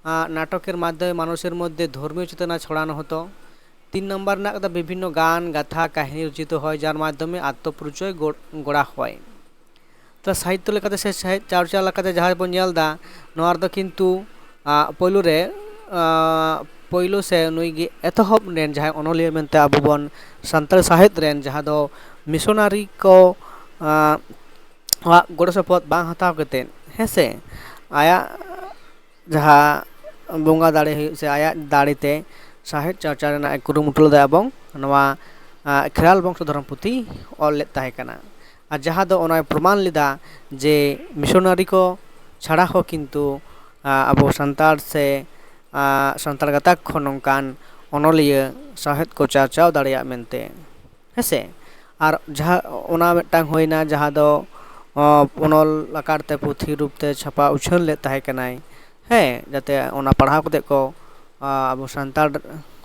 ᱟᱸ, ᱱᱟᱴᱚᱠᱮᱨ ᱢᱟᱫᱽᱫᱷᱚᱢᱮ ᱢᱟᱱᱩᱥᱮᱨ ᱢᱚᱫᱽᱫᱷᱮ ᱫᱷᱚᱨᱢᱤᱭᱚ ᱪᱮᱛᱚᱱᱟ ᱪᱷᱚᱲᱟᱱ ᱦᱚᱛᱚ᱾ তিন নম্বর ᱢᱮᱱᱟᱜ ᱟᱠᱟᱫᱟ ᱵᱤᱵᱷᱤᱱᱱᱚ ᱜᱟᱱ, ᱜᱟᱛᱷᱟ, ᱠᱟᱹᱦᱱᱤ ᱨᱚᱪᱤᱛ ᱦᱚᱭ, ᱡᱟᱨ ᱢᱟᱫᱽᱫᱷᱚᱢᱮ ᱟᱛᱢᱚ ᱯᱚᱨᱤᱪᱚᱭ ᱜᱚ- ᱜᱚᱲᱟ ᱦᱚᱭ᱾ ᱛᱚ, ᱥᱟᱦᱤᱛᱛᱚ ᱞᱮᱠᱟᱛᱮ ᱥᱮ ᱥᱟᱦᱤᱛ ᱪᱟᱨᱪᱟ ᱞᱮᱠᱟᱛᱮ ᱡᱟᱦᱟᱸ ᱵᱚᱱ ᱧᱮᱞ ᱮᱫᱟ, ᱱᱚᱣᱟ ᱨᱮᱫᱚ ᱠᱤᱱᱛᱩ, ᱟᱸ, ᱯᱳᱭᱞᱳ ᱨᱮ, ᱟᱸ, ᱯᱳᱭᱞᱳ ᱥᱮ ᱱᱩᱭ ᱜᱮ ᱮᱛᱚᱦᱚᱵ ᱨᱮᱱ ᱡᱟᱦᱟᱸᱭ ᱚᱱᱚᱞᱤᱭᱟᱹ ᱢᱮᱱᱛᱮ ᱟᱵᱚ ᱵᱚᱱ ᱥᱟᱱᱛᱟᱲ ᱥᱟᱦᱮᱫ ᱨᱮᱱ ᱡᱟᱦᱟᱸ ᱫᱚ ᱢᱤᱥᱚᱱᱟᱨᱤ ᱠᱚ, ᱟᱸ, ᱟᱜ ᱜᱚᱲᱚ ᱥᱚᱯᱚᱦᱚᱫ ᱵᱟᱝ ᱦᱟᱛᱟᱣ ᱠᱟᱛᱮᱫ, ᱦᱮᱸ ᱥᱮ, ᱟᱭᱟᱜ ᱡᱟᱦᱟᱸ ᱵᱚᱸᱜᱟ ᱫᱟᱲᱮ ᱦᱩᱭᱩᱜ ᱥᱮ ᱟᱭᱟᱜ ᱫᱟᱲᱮ ᱛᱮ ᱥᱟᱦᱮᱫ ᱪᱟᱨᱪᱟ ᱨᱮᱱᱟᱜ ᱮ ᱠᱩᱨᱩᱢᱩᱴᱩ ᱞᱮᱫᱟ ᱮᱵᱚᱝ ᱱᱚᱣᱟ, ᱟᱸ, ᱠᱷᱮᱨᱣᱟᱞ ᱵᱚᱝᱥᱚ ᱫᱷᱚᱨᱚᱢ ᱯᱩᱛᱷᱤ ᱚᱞ ᱞᱮᱫ ᱛᱟᱦᱮᱸ ᱠᱟᱱᱟ᱾ ᱟᱨ ᱡᱟᱦᱟᱸ ᱫᱚ ᱚᱱᱟᱭ ᱯᱨᱚᱢᱟᱱ ᱞᱮᱫᱟ ᱡᱮ ᱢᱤᱥᱚᱱᱟᱨᱤ ᱠᱚ ᱪᱷᱟᱲᱟ ᱦᱚᱸ ᱠᱤᱱᱛᱩ, ᱟᱸ, ᱟᱵᱚ ᱥᱟᱱᱛᱟᱲ ᱥᱮ, ᱟᱸ, ᱥᱟᱱᱛᱟᱲ ᱜᱟᱛᱟᱠ ᱠᱷᱚᱱ ᱱᱚᱝᱠᱟᱱ ᱚᱱᱚᱞᱤᱭᱟᱹ ᱥᱟᱶᱦᱮᱫ ᱠᱚ ᱪᱟᱨᱪᱟᱣ ᱫᱟᱲᱮᱭᱟᱜ ᱢᱮᱱᱛᱮ᱾ ᱦᱮᱸᱥᱮ? ᱟᱨ ᱡᱟᱦᱟᱸ ᱚᱱᱟ ᱢᱤᱫᱴᱟᱝ ᱦᱩᱭᱱᱟ ᱡᱟᱦᱟᱸ ᱫᱚ, ᱚ, ᱚᱱᱚᱞ ᱟᱠᱟᱨ ᱛᱮ ᱯᱩᱛᱷᱤ ᱨᱩᱯ ᱛᱮ ᱪᱷᱟᱯᱟ ᱩᱪᱷᱟᱹᱱ ᱞᱮᱫ ᱛᱟᱦᱮᱸ ᱠᱟᱱᱟᱭ᱾ ᱦᱮᱸ, ᱡᱟᱛᱮ ᱚᱱᱟ ᱯᱟᱲᱦᱟᱣ ᱠᱟᱛᱮ ᱠᱚ, ᱟ, ᱟᱵᱚ ᱥᱟᱱᱛᱟᱲ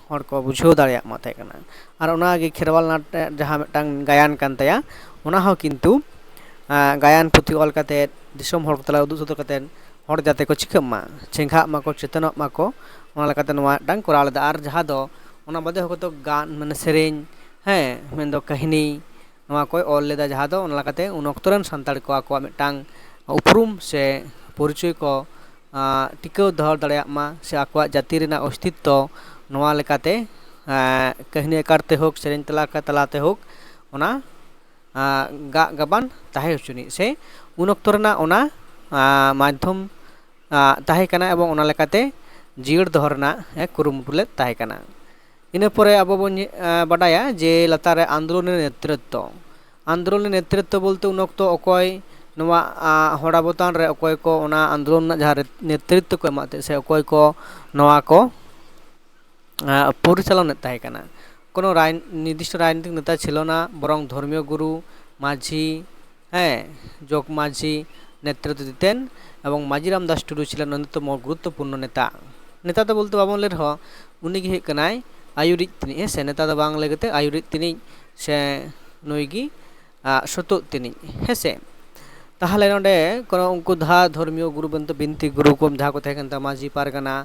ᱦᱚᱲ ᱠᱚ ᱵᱩᱡᱷᱟᱹᱣ ᱫᱟᱲᱮᱭᱟᱜ ᱢᱟ ᱛᱟᱦᱮᱸ ᱠᱟᱱᱟ᱾ ᱟᱨ ᱚᱱᱟᱜᱮ ᱠᱷᱮᱨᱣᱟᱞ ᱱᱟᱴ ᱨᱮ ᱡᱟᱦᱟᱸ ᱢᱤᱫᱴᱟᱝ ᱜᱟᱭᱟᱱ ᱠᱟᱱ ᱛᱟᱭᱟ, ᱚᱱᱟ ᱦᱚᱸ ᱠᱤᱱᱛᱩ, ᱟ, ᱜᱟᱭᱟᱱ ᱯᱩᱛᱷᱤ ᱚᱞ ᱠᱟᱛᱮ ᱫᱤᱥᱚᱢ ᱦᱚᱲ ᱠᱚ ᱛᱟᱞᱟ ᱩᱫᱩᱜ ᱥᱚᱫᱚᱨ ᱠᱟᱛᱮ ᱦᱚᱲ ᱡᱟᱛᱮ ᱠᱚ ᱪᱤᱠᱟᱹᱜ ᱢᱟ, ᱪᱮᱸᱜᱷᱟᱜ ᱢᱟᱠᱚ, ᱪᱮᱛᱚᱱᱚᱜ ᱢᱟᱠᱚ, ᱚᱱᱟ ᱞᱮᱠᱟᱛᱮ ᱱᱚᱣᱟ ᱢᱤᱫᱴᱟᱝ ᱠᱚᱨᱟᱣ ᱞᱮᱫᱟ᱾ ᱟᱨ ᱡᱟᱦᱟᱸ ᱫᱚ ᱚᱱᱟ ᱵᱟᱫᱮ ᱦᱚᱸ ᱠᱚᱛᱚ ᱜᱟᱱ, ᱢᱟᱱᱮ ᱥᱮᱨᱮᱧ, ᱦᱮᱸ, ᱢᱮᱱᱫᱚ ᱠᱟᱹᱦᱱᱤ, ᱱᱚᱣᱟ ᱠᱚᱭ ᱚᱞ ᱞᱮᱫᱟ, ᱡᱟᱦᱟᱸ ᱫᱚ ᱚᱱᱟ ᱞᱮᱠᱟᱛᱮ ᱩᱱ ᱚᱠᱛᱚ ᱨᱮᱱ ᱥᱟᱱᱛᱟᱲ ᱠᱚ ᱟᱠᱚᱣᱟᱜ ᱢᱤᱫᱴᱟᱝ ᱩᱯᱨᱩᱢ ᱥᱮ ᱯᱚᱨᱤᱪᱚᱭ ᱠᱚ, ᱟᱸ, ᱴᱤᱠᱟᱹᱣ ᱫᱚᱦᱚ ᱫᱟᱲᱮᱭᱟᱜ ᱢᱟ, ᱥᱮ ᱟᱠᱚᱣᱟᱜ ᱡᱟᱹᱛᱤ ᱨᱮᱱᱟᱜ ᱚᱥᱛᱤᱛᱛᱚ ᱱᱚᱣᱟ ᱞᱮᱠᱟᱛᱮ, ᱟᱸ, ᱠᱟᱹᱦᱱᱤ ᱟᱠᱟᱨ ᱛᱮ ᱦᱳᱠ, ᱥᱮᱨᱮᱧ ᱛᱟᱞᱟ, ᱛᱟᱞᱟᱛᱮ ᱦᱳᱠ, ᱚᱱᱟ, ᱟᱸ, ᱜᱟᱜ ᱜᱟᱵᱟᱱ ᱛᱟᱦᱮᱸ ᱦᱚᱪᱚᱱᱤᱡ, ᱥᱮ ᱩᱱ ᱚᱠᱛᱚ ᱨᱮᱱᱟᱜ ᱚᱱᱟ, ᱟᱸ, ᱢᱟᱫᱽᱫᱷᱚᱢ, ᱟᱸ, ᱛᱟᱦᱮᱸ ᱠᱟᱱᱟ ᱮᱵᱚᱝ ᱚᱱᱟ ᱞᱮᱠᱟᱛᱮ ᱡᱤᱭᱟᱹᱲ ᱫᱚᱦᱚ ᱨᱮᱱᱟᱜ ᱮ ᱠᱩᱨᱩᱢᱩᱴᱩ ᱞᱮᱫ ᱛᱟᱦᱮᱸ ᱠᱟᱱᱟ᱾ ᱤᱱᱟᱹ ᱯᱚᱨᱮ ᱟᱵᱚ ᱵᱚᱱ ᱧᱮ-, ᱟᱸ, ᱵᱟᱰᱟᱭᱟ ᱡᱮ ᱞᱟᱛᱟᱨ ᱨᱮ ᱟᱱᱫᱳᱞᱚᱱ ᱱᱮᱛᱨᱤᱛᱛᱚ᱾ ᱟᱱᱫᱳᱞᱚᱱ ᱱᱮᱛᱨᱤᱛᱛᱚ ᱵᱚᱞᱛᱮ ᱩᱱ ᱚᱠᱛᱚ ᱚᱠᱚᱭ ᱱᱚᱣᱟ, ᱟᱸ, ᱦᱚᱲᱟᱵᱚᱛᱟᱱ ᱨᱮ ᱚᱠᱚᱭ ᱠᱚ ᱚᱱᱟ ᱟᱱᱫᱳᱞᱚᱱ ᱨᱮᱱᱟᱜ ᱡᱟᱦᱟᱸ ᱨᱮ-, ᱱᱮᱛᱨᱤᱛᱛᱚ ᱠᱚ ᱮᱢᱟᱜ ᱛᱟᱦᱮᱸᱫ ᱥᱮ ᱚᱠᱚᱭ ᱠᱚ ᱱᱚᱣᱟ ᱠᱚ, ᱟᱸ, ᱯᱚᱨᱤᱪᱟᱞᱚᱱᱮᱫ ᱛᱟᱦᱮᱸ ᱠᱟᱱᱟ᱾ ᱠᱳᱱᱳ ᱨᱟᱡᱽ-, ᱱᱤᱨᱫᱤᱥᱴᱚ ᱨᱟᱡᱽᱱᱤᱛᱤᱠ ᱱᱮᱛᱟ ᱪᱷᱤᱞᱚ ᱱᱟ, ᱵᱚᱨᱚᱝ ᱫᱷᱚᱨᱢᱤᱭᱚ ᱜᱩᱨᱩ, ᱢᱟᱹᱡᱷᱤ, ᱦᱮᱸ, ᱡᱚᱜᱽ ᱢᱟᱹᱡᱷᱤ ᱱᱮᱛᱨᱤᱛᱛᱚ ᱫᱤᱛᱮᱱ ᱮᱵᱚᱝ ᱢᱟᱹᱡᱷᱤ ᱨᱟᱢᱫᱟᱥ ᱴᱩᱰᱩ ᱪᱷᱤᱞᱮᱱ ᱚᱱᱱᱚᱛᱚᱢᱚ ᱜᱩᱨᱩᱛᱛᱚᱯᱩᱨᱱᱚ ᱱᱮᱛᱟ᱾ ᱱᱮᱛᱟᱨ ᱫᱚ ᱵᱚᱞᱛᱮ ᱵᱟᱵᱚᱱ ᱞᱟᱹᱭ ᱨᱮᱦᱚᱸ, ᱩᱱᱤ ᱜᱮ ᱦᱩᱭᱩᱜ ᱠᱟᱱᱟᱭ ᱟᱹᱭᱩᱨᱤᱡ ᱛᱤᱱᱤᱡ, ᱦᱮᱸ ᱥᱮ? ᱱᱮᱛᱟᱨ ᱫᱚ ᱵᱟᱝ ᱞᱟᱹᱭ ᱠᱟᱛᱮ ᱟᱹᱭᱩᱨᱤᱡ ᱛᱤᱱᱤᱡ ᱥᱮ ᱱᱩᱭ ᱜᱮ, ᱟ, ᱥᱚᱛᱚᱜ ᱛᱤᱱᱤᱡ, ᱦᱮᱸ ᱥᱮ? ᱛᱟᱦᱚᱞᱮ ᱱᱚᱰᱮ ᱠᱳᱱᱳ ᱩᱱᱠᱩ ᱫᱷᱟ ᱫᱷᱚᱨᱢᱤᱭᱚ ᱜᱩᱨᱩ ᱵᱚᱱᱛᱮ ᱵᱤᱱᱛᱤ ᱜᱩᱨᱩ ᱠᱚ ᱡᱟᱦᱟᱸ ᱠᱚ ᱛᱟᱦᱮᱸ ᱠᱟᱱ ᱛᱟᱵᱚᱱᱟ, ᱢᱟᱹᱡᱷᱤ ᱯᱟᱨᱜᱟᱱᱟ,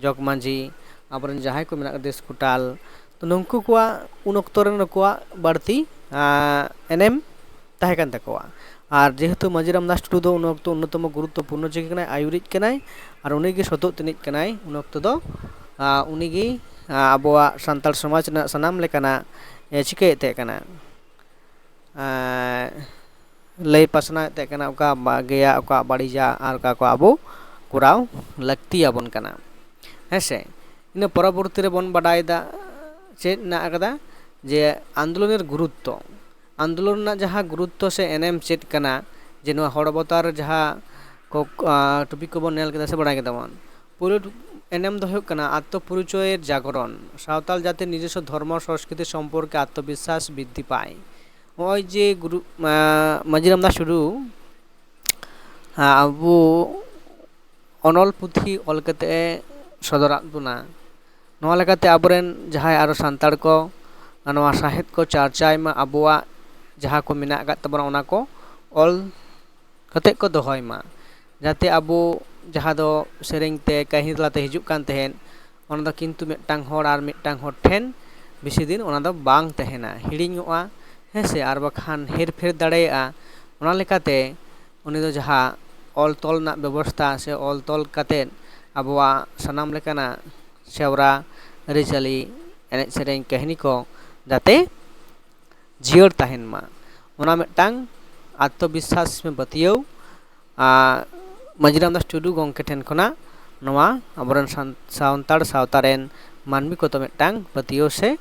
ᱡᱚᱜᱽ ᱢᱟᱹᱡᱷᱤ, ᱟᱵᱚᱨᱮᱱ ᱡᱟᱦᱟᱸᱭ ᱠᱚ ᱢᱮᱱᱟᱜ ᱠᱚᱣᱟ ᱫᱮᱥ ᱠᱚᱴᱟᱞ, ᱛᱚ ᱱᱩᱠᱩ ᱠᱚᱣᱟᱜ ᱩᱱ ᱚᱠᱛᱚ ᱨᱮ ᱱᱩᱠᱩᱣᱟᱜ ᱵᱟᱹᱲᱛᱤ, ᱟ, ᱮᱱᱮᱢ ᱛᱟᱦᱮᱸ ᱠᱟᱱ ᱛᱟᱠᱚᱣᱟ᱾ ᱟᱨ ᱡᱮᱦᱮᱛᱩ ᱢᱟᱹᱡᱷᱤ ᱨᱟᱢᱫᱟᱥ ᱴᱩᱰᱩ ᱫᱚ ᱩᱱ ᱚᱠᱛᱚ ᱚᱱᱱᱚᱛᱚᱢᱚ ᱜᱩᱨᱩᱛᱛᱚᱯᱩᱨᱱᱚ ᱡᱟᱭᱜᱟ ᱠᱟᱱᱟᱭ, ᱟᱹᱭᱩᱨᱤᱡ ᱠᱟᱱᱟᱭ, ᱟᱨ ᱩᱱᱤᱜᱮ ᱥᱚᱛᱚᱜ ᱛᱤᱱᱤᱡ ᱠᱟᱱᱟᱭ ᱩᱱ ᱚᱠᱛᱚ ᱫᱚ, ᱟ, ᱩᱱᱤᱜᱮ, ᱟ, ᱟᱵᱚᱣᱟᱜ ᱥᱟᱱᱛᱟᱲ ᱥᱚᱢᱟᱡᱽ ᱨᱮᱱᱟᱜ ᱥᱟᱱᱟᱢ ᱞᱮᱠᱟᱱᱟᱜ ᱮ ᱪᱤᱠᱟᱹᱭᱮᱫ ᱛᱟᱦᱮᱸ ᱠᱟᱱᱟ, ᱟ, ᱞᱟᱹᱭ ᱯᱟᱥᱱᱟᱣᱮᱫ ᱛᱟᱦᱮᱸ ᱠᱟᱱᱟ, ᱚᱠᱟ ᱵᱷᱟᱜᱮᱭᱟ, ᱚᱠᱟ ᱵᱟᱹᱲᱤᱡᱟ, ᱟᱨ ᱚᱠᱟ ᱠᱚ ᱟᱵᱚ ᱠᱚᱨᱟᱣ ᱞᱟᱹᱠᱛᱤ ᱟᱵᱚᱱ ᱠᱟᱱᱟ, ᱦᱮᱸ ᱥᱮ? ᱤᱱᱟᱹ ᱯᱚᱨᱚᱵᱚᱨᱛᱤ ᱨᱮᱵᱚᱱ ᱵᱟᱰᱟᱭᱮᱫᱟ ᱪᱮᱫ ᱢᱮᱱᱟᱜ ᱟᱠᱟᱫᱟ, ᱡᱮ ᱟᱱᱫᱳᱞᱚᱱᱮᱨ ᱜᱩᱨᱩᱛᱛᱚ, ᱟᱱᱫᱳᱞᱚᱱ ᱨᱮᱱᱟᱜ ᱡᱟᱦᱟᱸ ᱜᱩᱨᱩᱛᱛᱚ ᱥᱮ ᱮᱱᱮᱢ ᱪᱮᱫ ᱠᱟᱱᱟ, ᱡᱮ ᱱᱚᱣᱟ ᱦᱚᱲ ᱚᱵᱚᱛᱟᱨ ᱡᱟᱦᱟᱸ ᱠᱚ, ᱟ, ᱴᱚᱯᱤᱠ ᱠᱚᱵᱚᱱ ᱧᱮᱞ ᱠᱮᱫᱟ ᱥᱮ ᱵᱟᱲᱟᱭ ᱠᱮᱫᱟ ᱵᱚᱱ, ᱯᱩᱭᱞᱩ ᱮᱱᱮᱢ ᱫᱚ ᱦᱩᱭᱩᱜ ᱠᱟᱱᱟ ᱟᱛᱢᱚ ᱯᱚᱨᱤᱪᱚᱭᱮᱨ ᱡᱟᱜᱚᱨᱚᱱ, ᱥᱟᱶᱛᱟᱞ ᱡᱟᱹᱛᱤ ᱱᱤᱡᱚᱥᱥᱚ ᱫᱷᱚᱨᱢᱚ ᱥᱚᱝᱥᱠᱨᱤᱛᱤ ᱥᱚᱢᱯᱚᱨᱠᱮ ᱟᱛᱢᱚᱵᱤᱥᱥᱟᱥ ᱵᱨᱤᱫᱽᱫᱷᱤ ᱯᱟᱭ᱾ ᱱᱚᱜᱼᱚᱭ ᱡᱮ ᱜᱩᱨᱩ, ᱟ, ᱢᱟᱹᱡᱷᱤ ᱨᱟᱢᱫᱟᱥ ᱴᱩᱰᱩ, ᱟ, ᱟᱵᱚ ᱚᱱᱚᱞ ᱯᱩᱛᱷᱤ ᱚᱞ ᱠᱟᱛᱮ ᱮ ᱥᱚᱫᱚᱨᱟᱫ ᱵᱚᱱᱟ᱾ ᱱᱚᱣᱟ ᱞᱮᱠᱟᱛᱮ ᱟᱵᱚᱨᱮᱱ ᱡᱟᱦᱟᱸᱭ ᱟᱨᱚ ᱥᱟᱱᱛᱟᱲ ᱠᱚ ᱱᱚᱣᱟ ᱥᱟᱶᱦᱮᱫ ᱠᱚ ᱪᱟᱨᱪᱟᱭ ᱢᱟ, ᱟᱵᱚᱣᱟᱜ ᱡᱟᱦᱟᱸ ᱠᱚ ᱢᱮᱱᱟᱜ ᱟᱠᱟᱫ ᱛᱟᱵᱚᱱᱟ ᱚᱱᱟ ᱠᱚ ᱚᱞ ᱠᱟᱛᱮ ᱠᱚ ᱫᱚᱦᱚᱭ ᱢᱟ, ᱡᱟᱛᱮ ᱟᱵᱚ ᱡᱟᱦᱟᱸ ᱫᱚ ᱥᱮᱨᱮᱧ ᱛᱮ ᱠᱟᱹᱦᱱᱤ ᱛᱟᱞᱟᱛᱮ ᱦᱤᱡᱩᱜ ᱠᱟᱱ ᱛᱟᱦᱮᱸᱫ, ᱚᱱᱟ ᱫᱚ ᱠᱤᱱᱛᱩ ᱢᱤᱫᱴᱟᱝ ᱦᱚᱲ ᱟᱨ ᱢᱤᱫᱴᱟᱝ ᱦᱚᱲ ᱴᱷᱮᱱ ᱵᱮᱥᱤ ᱫᱤᱱ ᱚᱱᱟ ᱫᱚ ᱵᱟᱝ ᱛᱟᱦᱮᱱᱟ, ᱦᱤᱲᱤᱧᱚᱜᱼᱟ, ᱦᱮᱸ ᱥᱮ, ᱟᱨ ᱵᱟᱠᱷᱟᱱ ᱦᱮᱨ ᱯᱷᱮᱨ ᱫᱟᱲᱮᱭᱟᱜᱼᱟ᱾ ᱚᱱᱟ ᱞᱮᱠᱟᱛᱮ ᱩᱱᱤ ᱫᱚ ᱡᱟᱦᱟᱸ ᱚᱞ ᱛᱚᱞ ᱨᱮᱱᱟᱜ ᱵᱮᱵᱚᱥᱛᱷᱟ ᱥᱮ ᱚᱞ ᱛᱚᱞ ᱠᱟᱛᱮᱫ ᱟᱵᱚᱣᱟᱜ ᱥᱟᱱᱟᱢ ᱞᱮᱠᱟᱱᱟᱜ ᱥᱮᱣᱨᱟ, ᱟᱹᱨᱤᱪᱟᱹᱞᱤ, ᱮᱱᱮᱡ ᱥᱮᱨᱮᱧ, ᱠᱟᱹᱦᱱᱤ ᱠᱚ ᱡᱟᱛᱮ ᱡᱤᱭᱟᱹᱲ ᱛᱟᱦᱮᱱ ᱢᱟ, ᱚᱱᱟ ᱢᱤᱫᱴᱟᱝ ᱟᱛᱢᱚᱵᱤᱥᱥᱟᱥ ᱥᱮ ᱯᱟᱹᱛᱭᱟᱹᱣ, ᱟᱨ ᱢᱟᱹᱡᱷᱤ ᱨᱟᱢᱫᱟᱥ ᱴᱩᱰᱩ ᱜᱚᱢᱠᱮ ᱴᱷᱮᱱ ᱠᱷᱚᱱᱟᱜ ᱱᱚᱣᱟ ᱟᱵᱚᱨᱮᱱ ᱥᱟᱱ-, ᱥᱟᱱᱛᱟᱲ ᱥᱟᱶᱛᱟ ᱨᱮᱱ ᱢᱟᱹᱱᱢᱤ ᱠᱚᱫᱚ ᱢᱤᱫᱴᱟᱝ ᱯᱟᱹᱛᱭᱟᱹᱣ ᱥᱮ,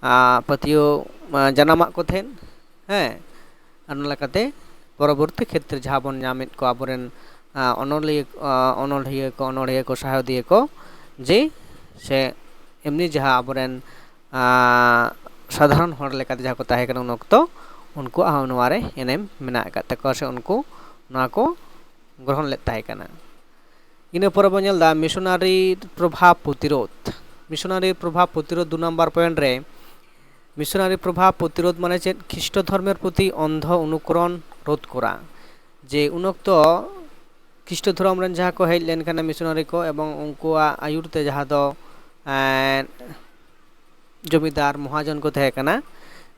ᱟ, ᱯᱟᱹᱛᱭᱟᱹᱣ, ᱟ, ᱡᱟᱱᱟᱢᱟᱜ ᱠᱚ ᱛᱟᱦᱮᱸᱫ, ᱦᱮᱸ᱾ ᱟᱨ ᱚᱱᱟ ᱞᱮᱠᱟᱛᱮ ᱯᱚᱨᱚᱵᱚᱨᱛᱤ ᱠᱷᱮᱛᱨᱮ ᱡᱟᱦᱟᱸ ᱵᱚᱱ ᱧᱟᱢᱮᱫ ᱠᱚ ᱟᱵᱚᱨᱮᱱ, ᱟ, ᱚᱱᱚᱞᱤᱭᱟᱹ, ᱟ, ᱚᱱᱚᱞᱤᱭᱟᱹ ᱠᱚ, ᱚᱱᱚᱲᱦᱤᱭᱟᱹ ᱠᱚ, ᱥᱟᱶᱦᱮᱫᱤᱭᱟᱹ ᱠᱚ, ᱡᱮ ᱥᱮ ᱮᱢᱱᱤ ᱡᱟᱦᱟᱸ ᱟᱵᱚᱨᱮᱱ, ᱟ, ᱥᱟᱫᱷᱟᱨᱚᱱ ᱦᱚᱲ ᱞᱮᱠᱟᱛᱮ ᱡᱟᱦᱟᱸ ᱠᱚ ᱛᱟᱦᱮᱸ ᱠᱟᱱᱟ ᱩᱱ ᱚᱠᱛᱚ, ᱩᱱᱠᱩᱣᱟᱜ ᱦᱚᱸ ᱱᱚᱣᱟ ᱨᱮ ᱮᱱᱮᱢ ᱢᱮᱱᱟᱜ ᱟᱠᱟᱫ ᱛᱟᱠᱚᱣᱟ ᱥᱮ ᱩᱱᱠᱩ ᱱᱚᱣᱟ ᱠᱚ ᱜᱨᱚᱦᱚᱱ ᱞᱮᱫ ᱛᱟᱦᱮᱸ ᱠᱟᱱᱟ᱾ ᱤᱱᱟᱹ ᱯᱚᱨᱮ ᱵᱚᱱ ᱧᱮᱞ ᱮᱫᱟ ᱢᱤᱥᱚᱱᱟᱨᱤ ᱯᱨᱚᱵᱷᱟᱵᱽ ᱯᱨᱚᱛᱤᱨᱳᱫᱷ᱾ ᱢᱤᱥᱚᱱᱟᱨᱤ ᱯᱨᱚᱵᱷᱟᱵᱽ ᱯᱨᱚᱛᱤᱨᱳᱫᱷ ᱫᱩ ᱱᱟᱢᱵᱟᱨ ᱯᱚᱭᱮᱱᱴ ᱨᱮ ᱢᱤᱥᱚᱱᱟᱨᱤ ᱯᱨᱚᱵᱷᱟᱵᱽ ᱯᱨᱚᱛᱤᱨᱳᱫᱷ ᱢᱟᱱᱮ ᱪᱮᱫ? ᱠᱷᱤᱥᱴᱚ ᱫᱷᱚᱨᱢᱮᱨ ᱯᱨᱚᱛᱤ ᱚᱱᱫᱷᱚ ᱚᱱᱩᱠᱚᱨᱚᱱ ᱨᱳᱫᱷ ᱠᱚᱨᱟ᱾ ᱡᱮ ᱩᱱ ᱚᱠᱛᱚ ᱠᱷᱤᱥᱴᱚ ᱫᱷᱚᱨᱚᱢ ᱨᱮᱱ ᱡᱟᱦᱟᱸ ᱠᱚ ᱦᱮᱡ ᱞᱮᱱ ᱠᱷᱟᱱ ᱢᱤᱥᱚᱱᱟᱨᱤ ᱠᱚ, ᱮᱵᱚᱝ ᱩᱱᱠᱩᱣᱟᱜ ᱟᱹᱭᱩᱨ ᱛᱮ ᱡᱟᱦᱟᱸ ᱫᱚ ᱮᱸ, ᱡᱚᱢᱤᱫᱟᱨ ᱢᱚᱦᱟᱡᱚᱱ ᱠᱚ ᱛᱟᱦᱮᱸ ᱠᱟᱱᱟ,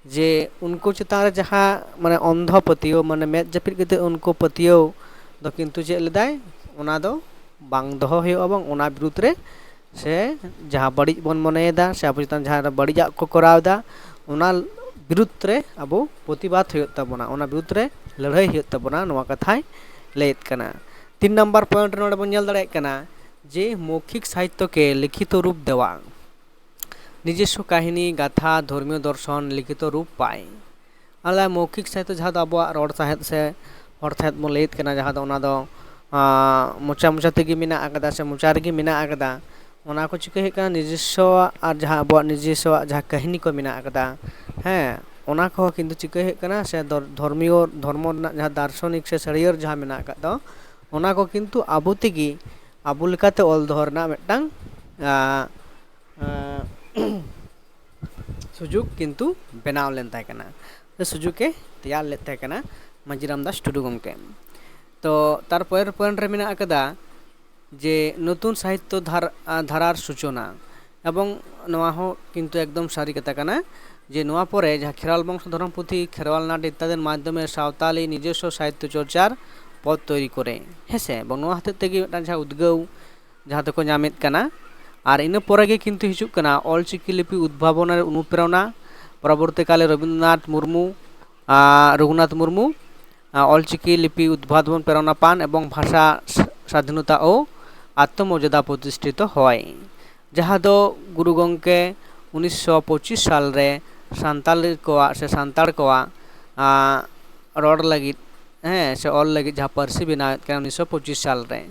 ᱡᱮ ᱩᱱᱠᱩ ᱪᱮᱛᱟᱱ ᱨᱮ ᱡᱟᱦᱟᱸ ᱢᱟᱱᱮ ᱚᱱᱫᱷᱚ ᱯᱟᱹᱛᱭᱟᱹᱣ, ᱢᱟᱱᱮ ᱢᱮᱫ ᱡᱟᱹᱯᱤᱫ ᱠᱟᱛᱮ ᱩᱱᱠᱩ ᱯᱟᱹᱛᱭᱟᱹᱣ ᱫᱚ ᱠᱤᱱᱛᱩ ᱪᱮᱫ ᱞᱮᱫᱟᱭ? ᱚᱱᱟ ᱫᱚ ᱵᱟᱝ ᱫᱚᱦᱚ ᱦᱩᱭᱩᱜᱼᱟ, ᱵᱟᱝ ᱚᱱᱟ ᱵᱤᱨᱩᱫᱽ ᱨᱮ ᱥᱮ ᱡᱟᱦᱟᱸ ᱵᱟᱹᱲᱤᱡ ᱵᱚᱱ ᱢᱚᱱᱮᱭᱮᱫᱟ ᱥᱮ ᱟᱵᱚ ᱪᱮᱛᱟᱱ ᱡᱟᱦᱟᱸ ᱵᱟᱹᱲᱤᱡᱟᱜ ᱠᱚ ᱠᱚᱨᱟᱣ ᱮᱫᱟ, ᱚᱱᱟ ᱵᱤᱨᱩᱫᱽ ᱨᱮ ᱟᱵᱚ ᱯᱨᱚᱛᱤᱵᱟᱫ ᱦᱩᱭᱩᱜ ᱛᱟᱵᱚᱱᱟ, ᱚᱱᱟ ᱵᱤᱨᱩᱫᱽ ᱨᱮ ᱞᱟᱹᱲᱦᱟᱹᱭ ᱦᱩᱭᱩᱜ ᱛᱟᱵᱚᱱᱟ, ᱱᱚᱣᱟ ᱠᱟᱛᱷᱟᱭ ᱞᱟᱹᱭᱮᱫ ᱠᱟᱱᱟ᱾ ᱛᱤᱱ ᱱᱟᱢᱵᱟᱨ ᱯᱚᱭᱮᱱᱴ ᱨᱮ ᱱᱚᱰᱮ ᱵᱚᱱ ᱧᱮᱞ ᱫᱟᱲᱮᱭᱟᱜ ᱠᱟᱱᱟ ᱡᱮ ᱢᱚᱣᱠᱷᱤᱠ ᱥᱟᱦᱤᱛᱛᱚ ᱠᱮ ᱞᱤᱠᱷᱤᱛᱚ ᱨᱩᱯ ᱫᱮᱣᱟ᱾ ᱱᱤᱡᱚᱥᱥᱚ ᱠᱟᱹᱦᱱᱤ, ᱜᱟᱛᱷᱟ, ᱫᱷᱚᱨᱢᱤᱭᱚ ᱫᱚᱨᱥᱚᱱ ᱞᱤᱠᱷᱤᱛᱚ ᱨᱩᱯ ᱯᱟᱭ᱾ ᱟᱞᱮ ᱢᱚᱣᱠᱷᱤᱠ ᱥᱟᱦᱤᱛᱛᱚ ᱡᱟᱦᱟᱸ ᱫᱚ ᱟᱵᱚᱣᱟᱜ ᱨᱚᱲ ᱥᱟᱶᱦᱮᱫ ᱥᱮ ᱦᱚᱲ ᱥᱟᱶᱦᱮᱫ ᱵᱚᱱ ᱞᱟᱹᱭᱮᱫ ᱠᱟᱱᱟ, ᱡᱟᱦᱟᱸ ᱫᱚ ᱚᱱᱟ ᱫᱚ ᱟᱸ, ᱢᱚᱪᱟ ᱢᱚᱪᱟ ᱛᱮᱜᱮ ᱢᱮᱱᱟᱜ ᱟᱠᱟᱫᱟ ᱥᱮ ᱢᱚᱪᱟ ᱨᱮᱜᱮ ᱢᱮᱱᱟᱜ ᱟᱠᱟᱫᱟ, ᱚᱱᱟ ᱠᱚ ᱪᱤᱠᱟᱹ ᱦᱩᱭᱩᱜ ᱠᱟᱱᱟ? ᱱᱤᱡᱚᱥᱥᱚᱣᱟᱜ ᱟᱨ ᱡᱟᱦᱟᱸ ᱟᱵᱚᱣᱟᱜ ᱱᱤᱡᱚᱥᱥᱚᱣᱟᱜ ᱡᱟᱦᱟᱸ ᱠᱟᱹᱦᱱᱤ ᱠᱚ ᱢᱮᱱᱟᱜ ᱟᱠᱟᱫᱟ, ᱦᱮᱸ, ᱚᱱᱟ ᱠᱚᱦᱚᱸ ᱠᱤᱱᱛᱩ ᱪᱤᱠᱟᱹ ᱦᱩᱭᱩᱜ ᱠᱟᱱᱟ? ᱥᱮ ᱫᱚᱨ- ᱫᱷᱚᱨᱢᱤᱭᱚ ᱫᱷᱚᱨᱢᱚ ᱨᱮᱱᱟᱜ ᱡᱟᱦᱟᱸ ᱫᱟᱨᱥᱚᱱᱤᱠ ᱥᱮ ᱥᱟᱹᱨᱤᱭᱟᱹᱲ ᱡᱟᱦᱟᱸ ᱢᱮᱱᱟᱜ ᱟᱠᱟᱫ ᱫᱚ, ᱚᱱᱟ ᱠᱚ ᱠᱤᱱᱛᱩ ᱟᱵᱚ ᱛᱮᱜᱮ ᱟᱵᱚ ᱞᱮᱠᱟᱛᱮ ᱚᱞ ᱫᱚᱦᱚ ᱨᱮᱱᱟᱜ ᱢᱤᱫᱴᱟᱝ ᱟᱸ, ᱟᱸ, ᱥᱩᱡᱩᱜᱽ ᱠᱤᱱᱛᱩ ᱵᱮᱱᱟᱣ ᱞᱮᱱ ᱛᱟᱦᱮᱸ ᱠᱟᱱᱟ, ᱥᱮ ᱥᱩᱡᱩᱜᱽ ᱮ ᱛᱮᱭᱟᱨ ᱞᱮᱫ ᱛᱟᱦᱮᱸ ᱠᱟᱱᱟ ᱢᱟᱹᱡᱷᱤ ᱨᱟᱢᱫᱟᱥ ᱴᱩᱰᱩ ᱜᱚᱢᱠᱮ᱾ ᱛᱚ ᱛᱟᱨᱯᱚᱨᱮᱨ ᱯᱚᱭᱮᱱᱴ ᱨᱮ ᱢᱮᱱᱟᱜ ᱟᱠᱟᱫᱟ ᱡᱮ ᱱᱚᱛᱩᱱ ᱥᱟᱦᱤᱛᱛᱚ ᱫᱷᱟᱨ- ᱟᱸ, ᱫᱷᱟᱨᱟᱨ ᱥᱩᱪᱚᱱᱟ, ᱮᱵᱚᱝ ᱱᱚᱣᱟ ᱦᱚᱸ ᱠᱤᱱᱛᱩ ᱮᱠᱫᱚᱢ ᱥᱟᱹᱨᱤ ᱠᱟᱛᱷᱟ ᱠᱟᱱᱟ ᱡᱮ ᱱᱚᱣᱟ ᱯᱚᱨᱮ ᱡᱟᱦᱟᱸ ᱠᱷᱮᱨᱣᱟᱞ ᱵᱚᱝᱥᱚ ᱫᱷᱚᱨᱚᱢ ᱯᱩᱛᱷᱤ, ᱠᱷᱮᱨᱣᱟᱞ ᱱᱟᱴ ᱤᱛᱛᱟᱫᱤᱨ ᱢᱟᱫᱽᱫᱷᱚᱢᱮ ᱥᱟᱶᱛᱟᱞᱤ ᱱᱤᱡᱚᱥᱥᱚ ᱥᱟᱦᱤᱛᱛᱚ ᱪᱚᱨᱪᱟᱨ ᱯᱚᱫᱽ ᱛᱚᱭᱨᱤ ᱠᱚᱨᱮ, ᱦᱮᱸᱥᱮ, ᱮᱵᱚᱝ ᱱᱚᱣᱟ ᱦᱚᱛᱮᱡ ᱛᱮᱜᱮ ᱢᱤᱫᱴᱟᱝ ᱡᱟᱦᱟᱸ ᱩᱫᱽᱜᱟᱹᱣ ᱡᱟᱦᱟᱸ ᱫᱚᱠᱚ ᱧᱟᱢᱮᱫ ᱠᱟᱱᱟ᱾ ᱟᱨ ᱤᱱᱟᱹ ᱯᱚᱨᱮ ᱜᱮ ᱠᱤᱱᱛᱩ ᱦᱤᱡᱩᱜ ᱠᱟᱱᱟ ᱚᱞᱪᱤᱠᱤ ᱞᱤᱯᱤ ᱩᱫᱽᱵᱷᱟᱵᱚᱱᱟ ᱨᱮ ᱚᱱᱩᱯᱨᱮᱨᱚᱱᱟ, ᱯᱚᱨᱚᱵᱚᱨᱛᱤ ᱠᱟᱞᱮ ᱨᱚᱵᱤᱱᱫᱨᱚᱱᱟᱛᱷ ᱢᱩᱨᱢᱩ, ᱟᱸ, ᱨᱚᱜᱷᱩᱱᱟᱛᱷ ᱢᱩᱨᱢᱩ, ᱟᱸ, ᱚᱞᱪᱤᱠᱤ ᱞᱤᱯᱤ ᱩᱫᱽᱵᱷᱟᱵᱚᱱ ᱯᱨᱮᱨᱚᱱᱟ ᱯᱟᱱ ᱮᱵᱚᱝ ᱵᱷᱟᱥᱟ ᱥᱟ- ᱥᱟᱫᱷᱤᱱᱚᱛᱟ ᱳ ᱟᱛᱢᱚᱨᱡᱟᱫᱟ ᱯᱨᱚᱛᱤᱥᱴᱷᱤᱛᱚ ᱦᱚᱭ, ᱡᱟᱦᱟᱸ ᱫᱚ ᱜᱩᱨᱩ ᱜᱚᱢᱠᱮ ᱩᱱᱤᱥᱥᱚ ᱯᱚᱸᱪᱤᱥ ᱥᱟᱞ ᱨᱮ ᱥᱟᱱᱛᱟᱲ ᱠᱚᱣᱟᱜ ᱥᱮ ᱥᱟᱱᱛᱟᱲ ᱠᱚᱣᱟᱜ, ᱟᱸ, ᱨᱚᱲ ᱞᱟᱹᱜᱤᱫ, ᱦᱮᱸ, ᱥᱮ ᱚᱞ ᱞᱟᱹᱜᱤᱫ ᱡᱟᱦᱟᱸ ᱯᱟᱹᱨᱥᱤ ᱵᱮᱱᱟᱣᱮᱫ ᱠᱟᱱᱟ ᱩᱱᱤᱥᱥᱚ ᱯᱚᱸᱪᱤᱥ ᱥᱟᱞ ᱨᱮ᱾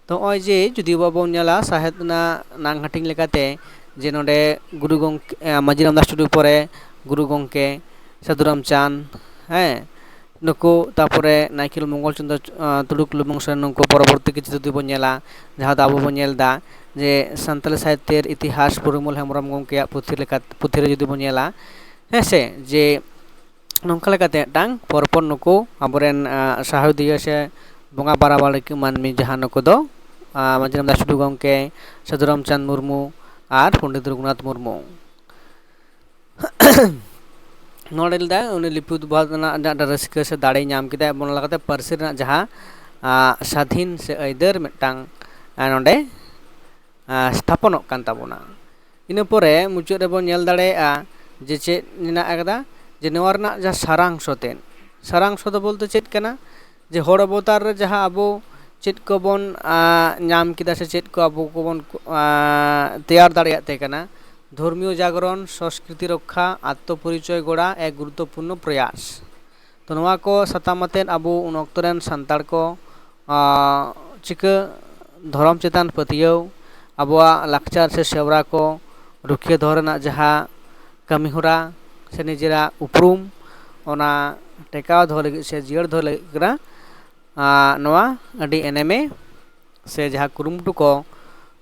ᱛᱚ ᱱᱚᱜᱼᱚᱭ ᱡᱮ ᱡᱩᱫᱤ ᱵᱟᱵᱚᱱ ᱧᱮᱞᱟ ᱥᱟᱶᱦᱮᱫ ᱨᱮᱱᱟᱜ ᱱᱟᱝ ᱦᱟᱹᱴᱤᱧ ᱞᱮᱠᱟᱛᱮ, ᱡᱮ ᱱᱚᱰᱮ ᱜᱩᱨᱩ ᱜᱚᱢᱠᱮ, ᱟᱸ, ᱢᱟᱹᱡᱷᱤ ᱨᱟᱢᱫᱟᱥ ᱴᱩᱰᱩ ᱯᱚᱨᱮ ᱜᱩᱨᱩ ᱜᱚᱢᱠᱮ ᱥᱟᱹᱫᱷᱩ ᱨᱟᱢᱪᱟᱸᱫᱽ, ᱦᱮᱸ, ᱱᱩᱠᱩ, ᱛᱟᱯᱚᱨᱮ ᱱᱟᱭᱠᱮᱞ ᱢᱚᱝᱜᱚᱞ ᱪᱚᱸᱫᱽᱨᱚ ᱪᱚ-, ᱟᱸ, ᱛᱩᱲᱩᱠ ᱞᱩᱵᱚᱝᱥᱚ ᱨᱮᱱ ᱱᱩᱠᱩ ᱯᱚᱨᱚᱵᱚᱨᱛᱤ ᱠᱤᱪᱷᱩ ᱡᱩᱫᱤ ᱵᱚᱱ ᱧᱮᱞᱟ, ᱡᱟᱦᱟᱸ ᱫᱚ ᱟᱵᱚ ᱵᱚᱱ ᱧᱮᱞ ᱮᱫᱟ ᱡᱮ ᱥᱟᱱᱛᱟᱲᱤ ᱥᱟᱦᱤᱛᱭᱚ ᱤᱛᱤᱦᱟᱥ ᱯᱚᱨᱤᱢᱚᱞ ᱦᱮᱢᱵᱨᱚᱢ ᱜᱚᱢᱠᱮᱭᱟᱜ ᱯᱩᱛᱷᱤ ᱞᱮᱠᱟ, ᱯᱩᱛᱷᱤ ᱨᱮ ᱡᱩᱫᱤ ᱵᱚᱱ ᱧᱮᱞᱟ, ᱦᱮᱸ ᱥᱮ, ᱡᱮ ᱱᱚᱝᱠᱟ ᱞᱮᱠᱟᱛᱮ ᱢᱤᱫᱴᱟᱝ ᱯᱚᱨᱯᱚᱨ ᱱᱩᱠᱩ ᱟᱵᱚᱨᱮᱱ, ᱟᱸ, ᱥᱟᱦᱟᱣᱫᱤᱭᱟᱹ ᱥᱮ ᱵᱚᱸᱜᱟ ᱵᱟᱨᱟᱵᱟᱨᱤ ᱢᱟᱹᱱᱢᱤ ᱡᱟᱦᱟᱸ ᱱᱩᱠᱩ ᱫᱚ, ᱟᱸ, ᱢᱟᱹᱡᱷᱤ ᱨᱟᱢᱫᱟᱥ ᱴᱩᱰᱩ ᱜᱚᱢᱠᱮ, ᱥᱟᱹᱫᱷᱩ ᱨᱟᱢᱪᱟᱸᱫᱽ ᱢᱩᱨᱢᱩ ᱟᱨ ᱯᱚᱱᱰᱤᱛ ᱨᱚᱜᱷᱩᱱᱟᱛᱷ ᱢᱩᱨᱢᱩ᱾ ᱱᱚᱰᱮ ᱞᱟᱹᱭᱫᱟ ᱩᱱᱤ ᱞᱤᱯᱤ ᱩᱫᱵᱷᱟᱵ ᱨᱮᱱᱟᱜ ᱡᱟᱦᱟᱸ ᱨᱟᱹᱥᱠᱟᱹ ᱥᱮ ᱫᱟᱲᱮ ᱧᱟᱢ ᱠᱮᱫᱟ, ᱮᱵᱚᱝ ᱚᱱᱟ ᱞᱮᱠᱟᱛᱮ ᱯᱟᱹᱨᱥᱤ ᱨᱮᱱᱟᱜ ᱡᱟᱦᱟᱸ, ᱟᱸ, ᱥᱟᱫᱷᱤᱱ ᱥᱮ ᱟᱹᱭᱫᱟᱹᱨ ᱢᱤᱫᱴᱟᱝ, ᱟᱸ, ᱱᱚᱰᱮ, ᱟᱸ, ᱥᱛᱷᱟᱯᱚᱱᱚᱜ ᱠᱟᱱ ᱛᱟᱵᱚᱱᱟ᱾ ᱤᱱᱟᱹ ᱯᱚᱨᱮ ᱢᱩᱪᱟᱹᱫ ᱨᱮᱵᱚᱱ ᱧᱮᱞ ᱫᱟᱲᱮᱭᱟᱜᱼᱟ ᱡᱮ ᱪᱮᱫ ᱢᱮᱱᱟᱜ ᱟᱠᱟᱫᱟ, ᱡᱮ ᱱᱚᱣᱟ ᱨᱮᱱᱟᱜ ᱡᱟᱦᱟᱸ ᱥᱟᱨᱟᱝᱥᱚ ᱛᱮᱫ, ᱥᱟᱨᱟᱝᱥᱚ ᱫᱚ ᱵᱚᱞᱛᱮ ᱪᱮᱫ ᱠᱟᱱᱟ, ᱡᱮ ᱦᱚᱲ ᱚᱵᱚᱛᱟᱨ ᱨᱮ ᱡᱟᱦᱟᱸ ᱟᱵᱚ ᱪᱮᱫ ᱠᱚᱵᱚᱱ, ᱟᱸ, ᱧᱟᱢ ᱠᱮᱫᱟ ᱥᱮ ᱪᱮᱫ ᱠᱚ ᱟᱵᱚ ᱠᱚᱵᱚᱱ, ᱟᱸ, ᱛᱮᱭᱟᱨ ᱫᱟᱲᱮᱭᱟᱜ ᱛᱮ ᱠᱟᱱᱟ, ᱫᱷᱚᱨᱢᱤᱭᱚ ᱡᱟᱜᱽᱨᱚᱱ, ᱥᱚᱥᱠᱨᱤᱛᱤ ᱨᱚᱠᱠᱷᱟ, ᱟᱛᱢᱚ ᱯᱚᱨᱤᱪᱚᱭ ᱜᱚᱲᱟ, ᱮᱠ ᱜᱩᱨᱩᱛᱛᱚᱯᱩᱨᱱᱚ ᱯᱨᱚᱭᱟᱥ᱾ ᱛᱚ ᱱᱚᱣᱟ ᱠᱚ ᱥᱟᱛᱟᱢ ᱟᱛᱮᱫ ᱟᱵᱚ ᱩᱱ ᱚᱠᱛᱚ ᱨᱮᱱ ᱥᱟᱱᱛᱟᱲ ᱠᱚ, ᱟᱸ, ᱪᱤᱠᱟᱹ ᱫᱷᱚᱨᱚᱢ ᱪᱮᱛᱟᱱ ᱯᱟᱹᱛᱭᱟᱹᱣ, ᱟᱵᱚᱣᱟᱜ ᱞᱟᱠᱪᱟᱨ ᱥᱮ ᱥᱮᱣᱨᱟ ᱠᱚ ᱨᱩᱠᱷᱤᱭᱟᱹ ᱫᱚᱦᱚ ᱨᱮᱱᱟᱜ ᱡᱟᱦᱟᱸ ᱠᱟᱹᱢᱤᱦᱚᱨᱟ ᱥᱮ ᱱᱤᱡᱮᱨᱟᱜ ᱩᱯᱨᱩᱢ, ᱚᱱᱟ ᱴᱮᱠᱟᱣ ᱫᱚᱦᱚ ᱞᱟᱹᱜᱤᱫ ᱥᱮ ᱡᱤᱭᱟᱹᱲ ᱫᱚᱦᱚ ᱞᱟᱹᱜᱤᱫ ᱠᱟᱱᱟ, ᱟᱸ, ᱱᱚᱣᱟ ᱟᱹᱰᱤ ᱮᱱᱮᱢᱮ ᱥᱮ ᱡᱟᱦᱟᱸ ᱠᱩᱨᱩᱢᱩᱴᱩ ᱠᱚ,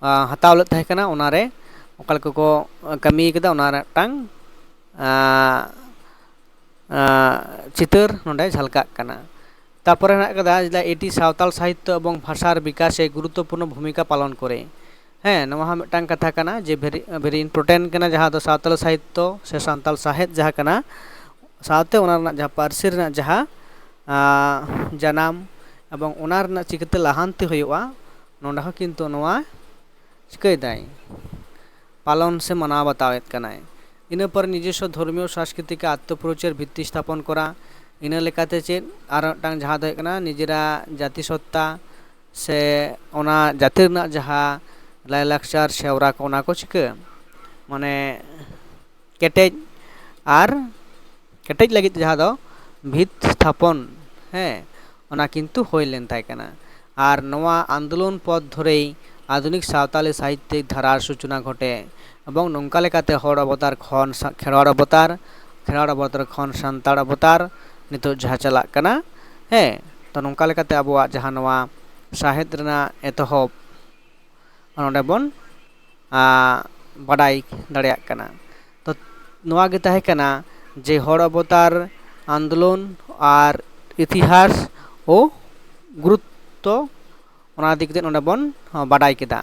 ᱟᱸ, ᱦᱟᱛᱟᱣ ᱞᱮᱫ ᱛᱟᱦᱮᱸ ᱠᱟᱱᱟ, ᱚᱱᱟᱨᱮ ᱚᱠᱟ ᱞᱮᱠᱟ ᱠᱚ ᱠᱟᱹᱢᱤ ᱠᱟᱫᱟ, ᱚᱱᱟ ᱨᱮ ᱢᱤᱫᱴᱟᱝ, ᱟᱸ, ᱟᱸ, ᱪᱤᱛᱟᱹᱨ ᱱᱚᱰᱮ ᱡᱷᱟᱞᱠᱟᱜ ᱠᱟᱱᱟ᱾ ᱛᱟᱯᱚᱨᱮ ᱦᱮᱱᱟᱜ ᱠᱟᱫᱟ, ᱡᱮ ᱮᱴᱤ ᱥᱟᱶᱛᱟᱞ ᱥᱟᱦᱤᱛᱛᱚ ᱮᱵᱚᱝ ᱵᱷᱟᱥᱟᱨ ᱵᱤᱠᱟᱥ ᱮ ᱜᱩᱨᱩᱛᱛᱚᱯᱩᱨᱱᱚ ᱵᱷᱩᱢᱤᱠᱟ ᱯᱟᱞᱚᱱ ᱠᱚᱨᱮ᱾ ᱦᱮᱸ, ᱱᱚᱣᱟ ᱦᱚᱸ ᱢᱤᱫᱴᱟᱝ ᱠᱟᱛᱷᱟ ᱠᱟᱱᱟ ᱡᱮ very, very important ᱠᱟᱱᱟ, ᱡᱟᱦᱟᱸ ᱫᱚ ᱥᱟᱶᱛᱟᱞ ᱥᱟᱦᱤᱛᱛᱚ ᱥᱮ ᱥᱟᱱᱛᱟᱞ ᱥᱟᱶᱦᱮᱫ ᱡᱟᱦᱟᱸ ᱠᱟᱱᱟ, ᱥᱟᱶᱛᱮ ᱚᱱᱟ ᱨᱮᱱᱟᱜ ᱡᱟᱦᱟᱸ ᱯᱟᱹᱨᱥᱤ ᱨᱮᱱᱟᱜ ᱡᱟᱦᱟᱸ, ᱟᱸ, ᱡᱟᱱᱟᱢ ᱮᱵᱚᱝ ᱚᱱᱟ ᱨᱮᱱᱟᱜ ᱪᱤᱠᱟᱹᱛᱮ ᱞᱟᱦᱟᱱᱛᱤ ᱦᱩᱭᱩᱜᱼᱟ, ᱱᱚᱰᱮ ᱦᱚᱸ ᱠᱤᱱᱛᱩ ᱱᱚᱣᱟ ᱪᱤᱠᱟᱹᱭᱮᱫᱟᱭ, ᱯᱟᱞᱚᱱ ᱥᱮ ᱢᱟᱱᱟᱣ ᱵᱟᱛᱟᱣᱮᱫ ᱠᱟᱱᱟᱭ᱾ ᱤᱱᱟᱹ ᱯᱚᱨᱮ ᱱᱤᱡᱚᱥᱥᱚ ᱫᱷᱚᱨᱢᱤᱭᱚ ᱥᱟᱝᱥᱠᱨᱤᱛᱤᱠ ᱟᱛᱢᱚ ᱯᱚᱨᱤᱪᱚᱭ ᱵᱷᱤᱛᱛᱤ ᱥᱛᱷᱟᱯᱚᱱ ᱠᱚᱨᱟ᱾ ᱤᱱᱟᱹ ᱞᱮᱠᱟᱛᱮ ᱪᱮᱫ ᱟᱨ ᱢᱤᱫᱴᱟᱝ ᱡᱟᱦᱟᱸ ᱫᱚ ᱦᱩᱭᱩᱜ ᱠᱟᱱᱟ ᱱᱤᱡᱮᱨᱟᱜ ᱡᱟᱹᱛᱤ ᱥᱚᱛᱛᱟ ᱥᱮ ᱚᱱᱟ ᱡᱟᱹᱛᱤ ᱨᱮᱱᱟᱜ ᱡᱟᱦᱟᱸ ᱞᱟᱭᱼᱞᱟᱠᱪᱟᱨ ᱥᱮᱣᱨᱟ ᱠᱚ, ᱚᱱᱟ ᱠᱚ ᱪᱤᱠᱟᱹ ᱢᱟᱱᱮ ᱠᱮᱴᱮᱡ ᱟᱨ ᱠᱮᱴᱮᱡ ᱞᱟᱹᱜᱤᱫ ᱡᱟᱦᱟᱸ ᱫᱚ ᱵᱷᱤᱛ ᱛᱷᱟᱯᱚᱱ, ᱦᱮᱸ, ᱚᱱᱟ ᱠᱤᱱᱛᱩ ᱦᱩᱭ ᱞᱮᱱ ᱛᱟᱭ ᱠᱟᱱᱟ᱾ ᱟᱨ ᱱᱚᱣᱟ ᱟᱱᱫᱳᱞᱚᱱ ᱯᱚᱫ ᱫᱷᱚᱨᱮᱭ ᱟᱫᱷᱩᱱᱤᱠ ᱥᱟᱶᱛᱟᱞᱤ ᱥᱟᱦᱤᱛᱭᱤᱠ ᱫᱷᱟᱨᱟᱨ ᱥᱩᱪᱚᱱᱟ ᱜᱷᱚᱴᱮ ᱮᱵᱚᱝ ᱱᱚᱝᱠᱟ ᱞᱮᱠᱟᱛᱮ ᱦᱚᱲ ᱚᱵᱚᱛᱟᱨ ᱠᱷᱚᱱ ᱥᱟ-, ᱠᱷᱮᱨᱣᱟᱲ ᱚᱵᱚᱛᱟᱨ, ᱠᱷᱮᱨᱣᱟᱲ ᱚᱵᱚᱛᱟᱨ ᱠᱷᱚᱱ ᱥᱟᱱᱛᱟᱲ ᱚᱵᱚᱛᱟᱨ, ᱱᱤᱛᱚᱜ ᱡᱟᱦᱟᱸ ᱪᱟᱞᱟᱜ ᱠᱟᱱᱟ᱾ ᱦᱮᱸ, ᱛᱚ ᱱᱚᱝᱠᱟ ᱞᱮᱠᱟᱛᱮ ᱟᱵᱚᱣᱟᱜ ᱡᱟᱦᱟᱸ ᱱᱚᱣᱟ ᱥᱟᱶᱦᱮᱫ ᱨᱮᱱᱟᱜ ᱮᱛᱚᱦᱚᱵ ᱱᱚᱰᱮ ᱵᱚᱱ ᱟᱸ, ᱵᱟᱰᱟᱭ ᱫᱟᱲᱮᱭᱟᱜ ᱠᱟᱱᱟ᱾ ᱛᱚ ᱱᱚᱣᱟ ᱜᱮ ᱛᱟᱦᱮᱸ ᱠᱟᱱᱟ ᱡᱮ ᱦᱚᱲ ᱚᱵᱚᱛᱟᱨ ᱟᱱᱫᱳᱞᱚᱱ ᱟᱨ ᱤᱛᱤᱦᱟᱥ ᱳ ᱜᱩᱨᱩᱛᱛᱚ, ᱚᱱᱟ ᱤᱫᱤ ᱠᱟᱛᱮ ᱱᱚᱰᱮ ᱵᱚᱱ ᱟᱸ, ᱵᱟᱰᱟᱭ ᱠᱮᱫᱟ᱾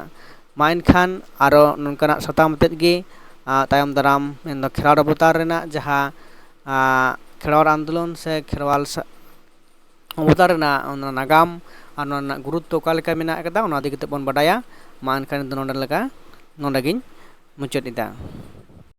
ᱢᱟ ᱮᱱᱠᱷᱟᱱ ᱟᱨᱚ ᱱᱚᱝᱠᱟᱱᱟᱜ ᱥᱟᱛᱟᱢ ᱟᱛᱮᱫ ᱜᱮ ᱟᱸ, ᱛᱟᱭᱚᱢ ᱫᱟᱨᱟᱢ ᱢᱮᱱᱫᱚ ᱠᱷᱮᱨᱣᱟᱲ ᱚᱵᱚᱛᱟᱨ ᱨᱮᱱᱟᱜ ᱡᱟᱦᱟᱸ ᱟᱸ, ᱠᱷᱮᱨᱣᱟᱲ ᱟᱱᱫᱳᱞᱚᱱ ᱥᱮ ᱠᱷᱮᱨᱣᱟᱞ ᱥᱟ- ᱚᱵᱚᱛᱟᱨ ᱨᱮᱱᱟᱜ ᱚᱱᱟ ᱱᱟᱜᱟᱢ ᱟᱨ ᱚᱱᱟ ᱨᱮᱱᱟᱜ ᱜᱩᱨᱩᱛᱛᱚ ᱚᱠᱟ ᱞᱮᱠᱟ ᱢᱮᱱᱟᱜ ᱟᱠᱟᱫᱟ, ᱚᱱᱟ ᱤᱫᱤ ᱠᱟᱛᱮ ᱵᱚᱱ ᱵᱟᱰᱟᱭᱟ᱾ ᱢᱟ ᱮᱱᱠᱷᱟᱱ ᱫᱚ ᱱᱚᱰᱮ ᱞᱮᱠᱟ, ᱱᱚᱰᱮ ᱜᱤᱧ ᱢᱩᱪᱟᱹᱫ ᱮᱫᱟ᱾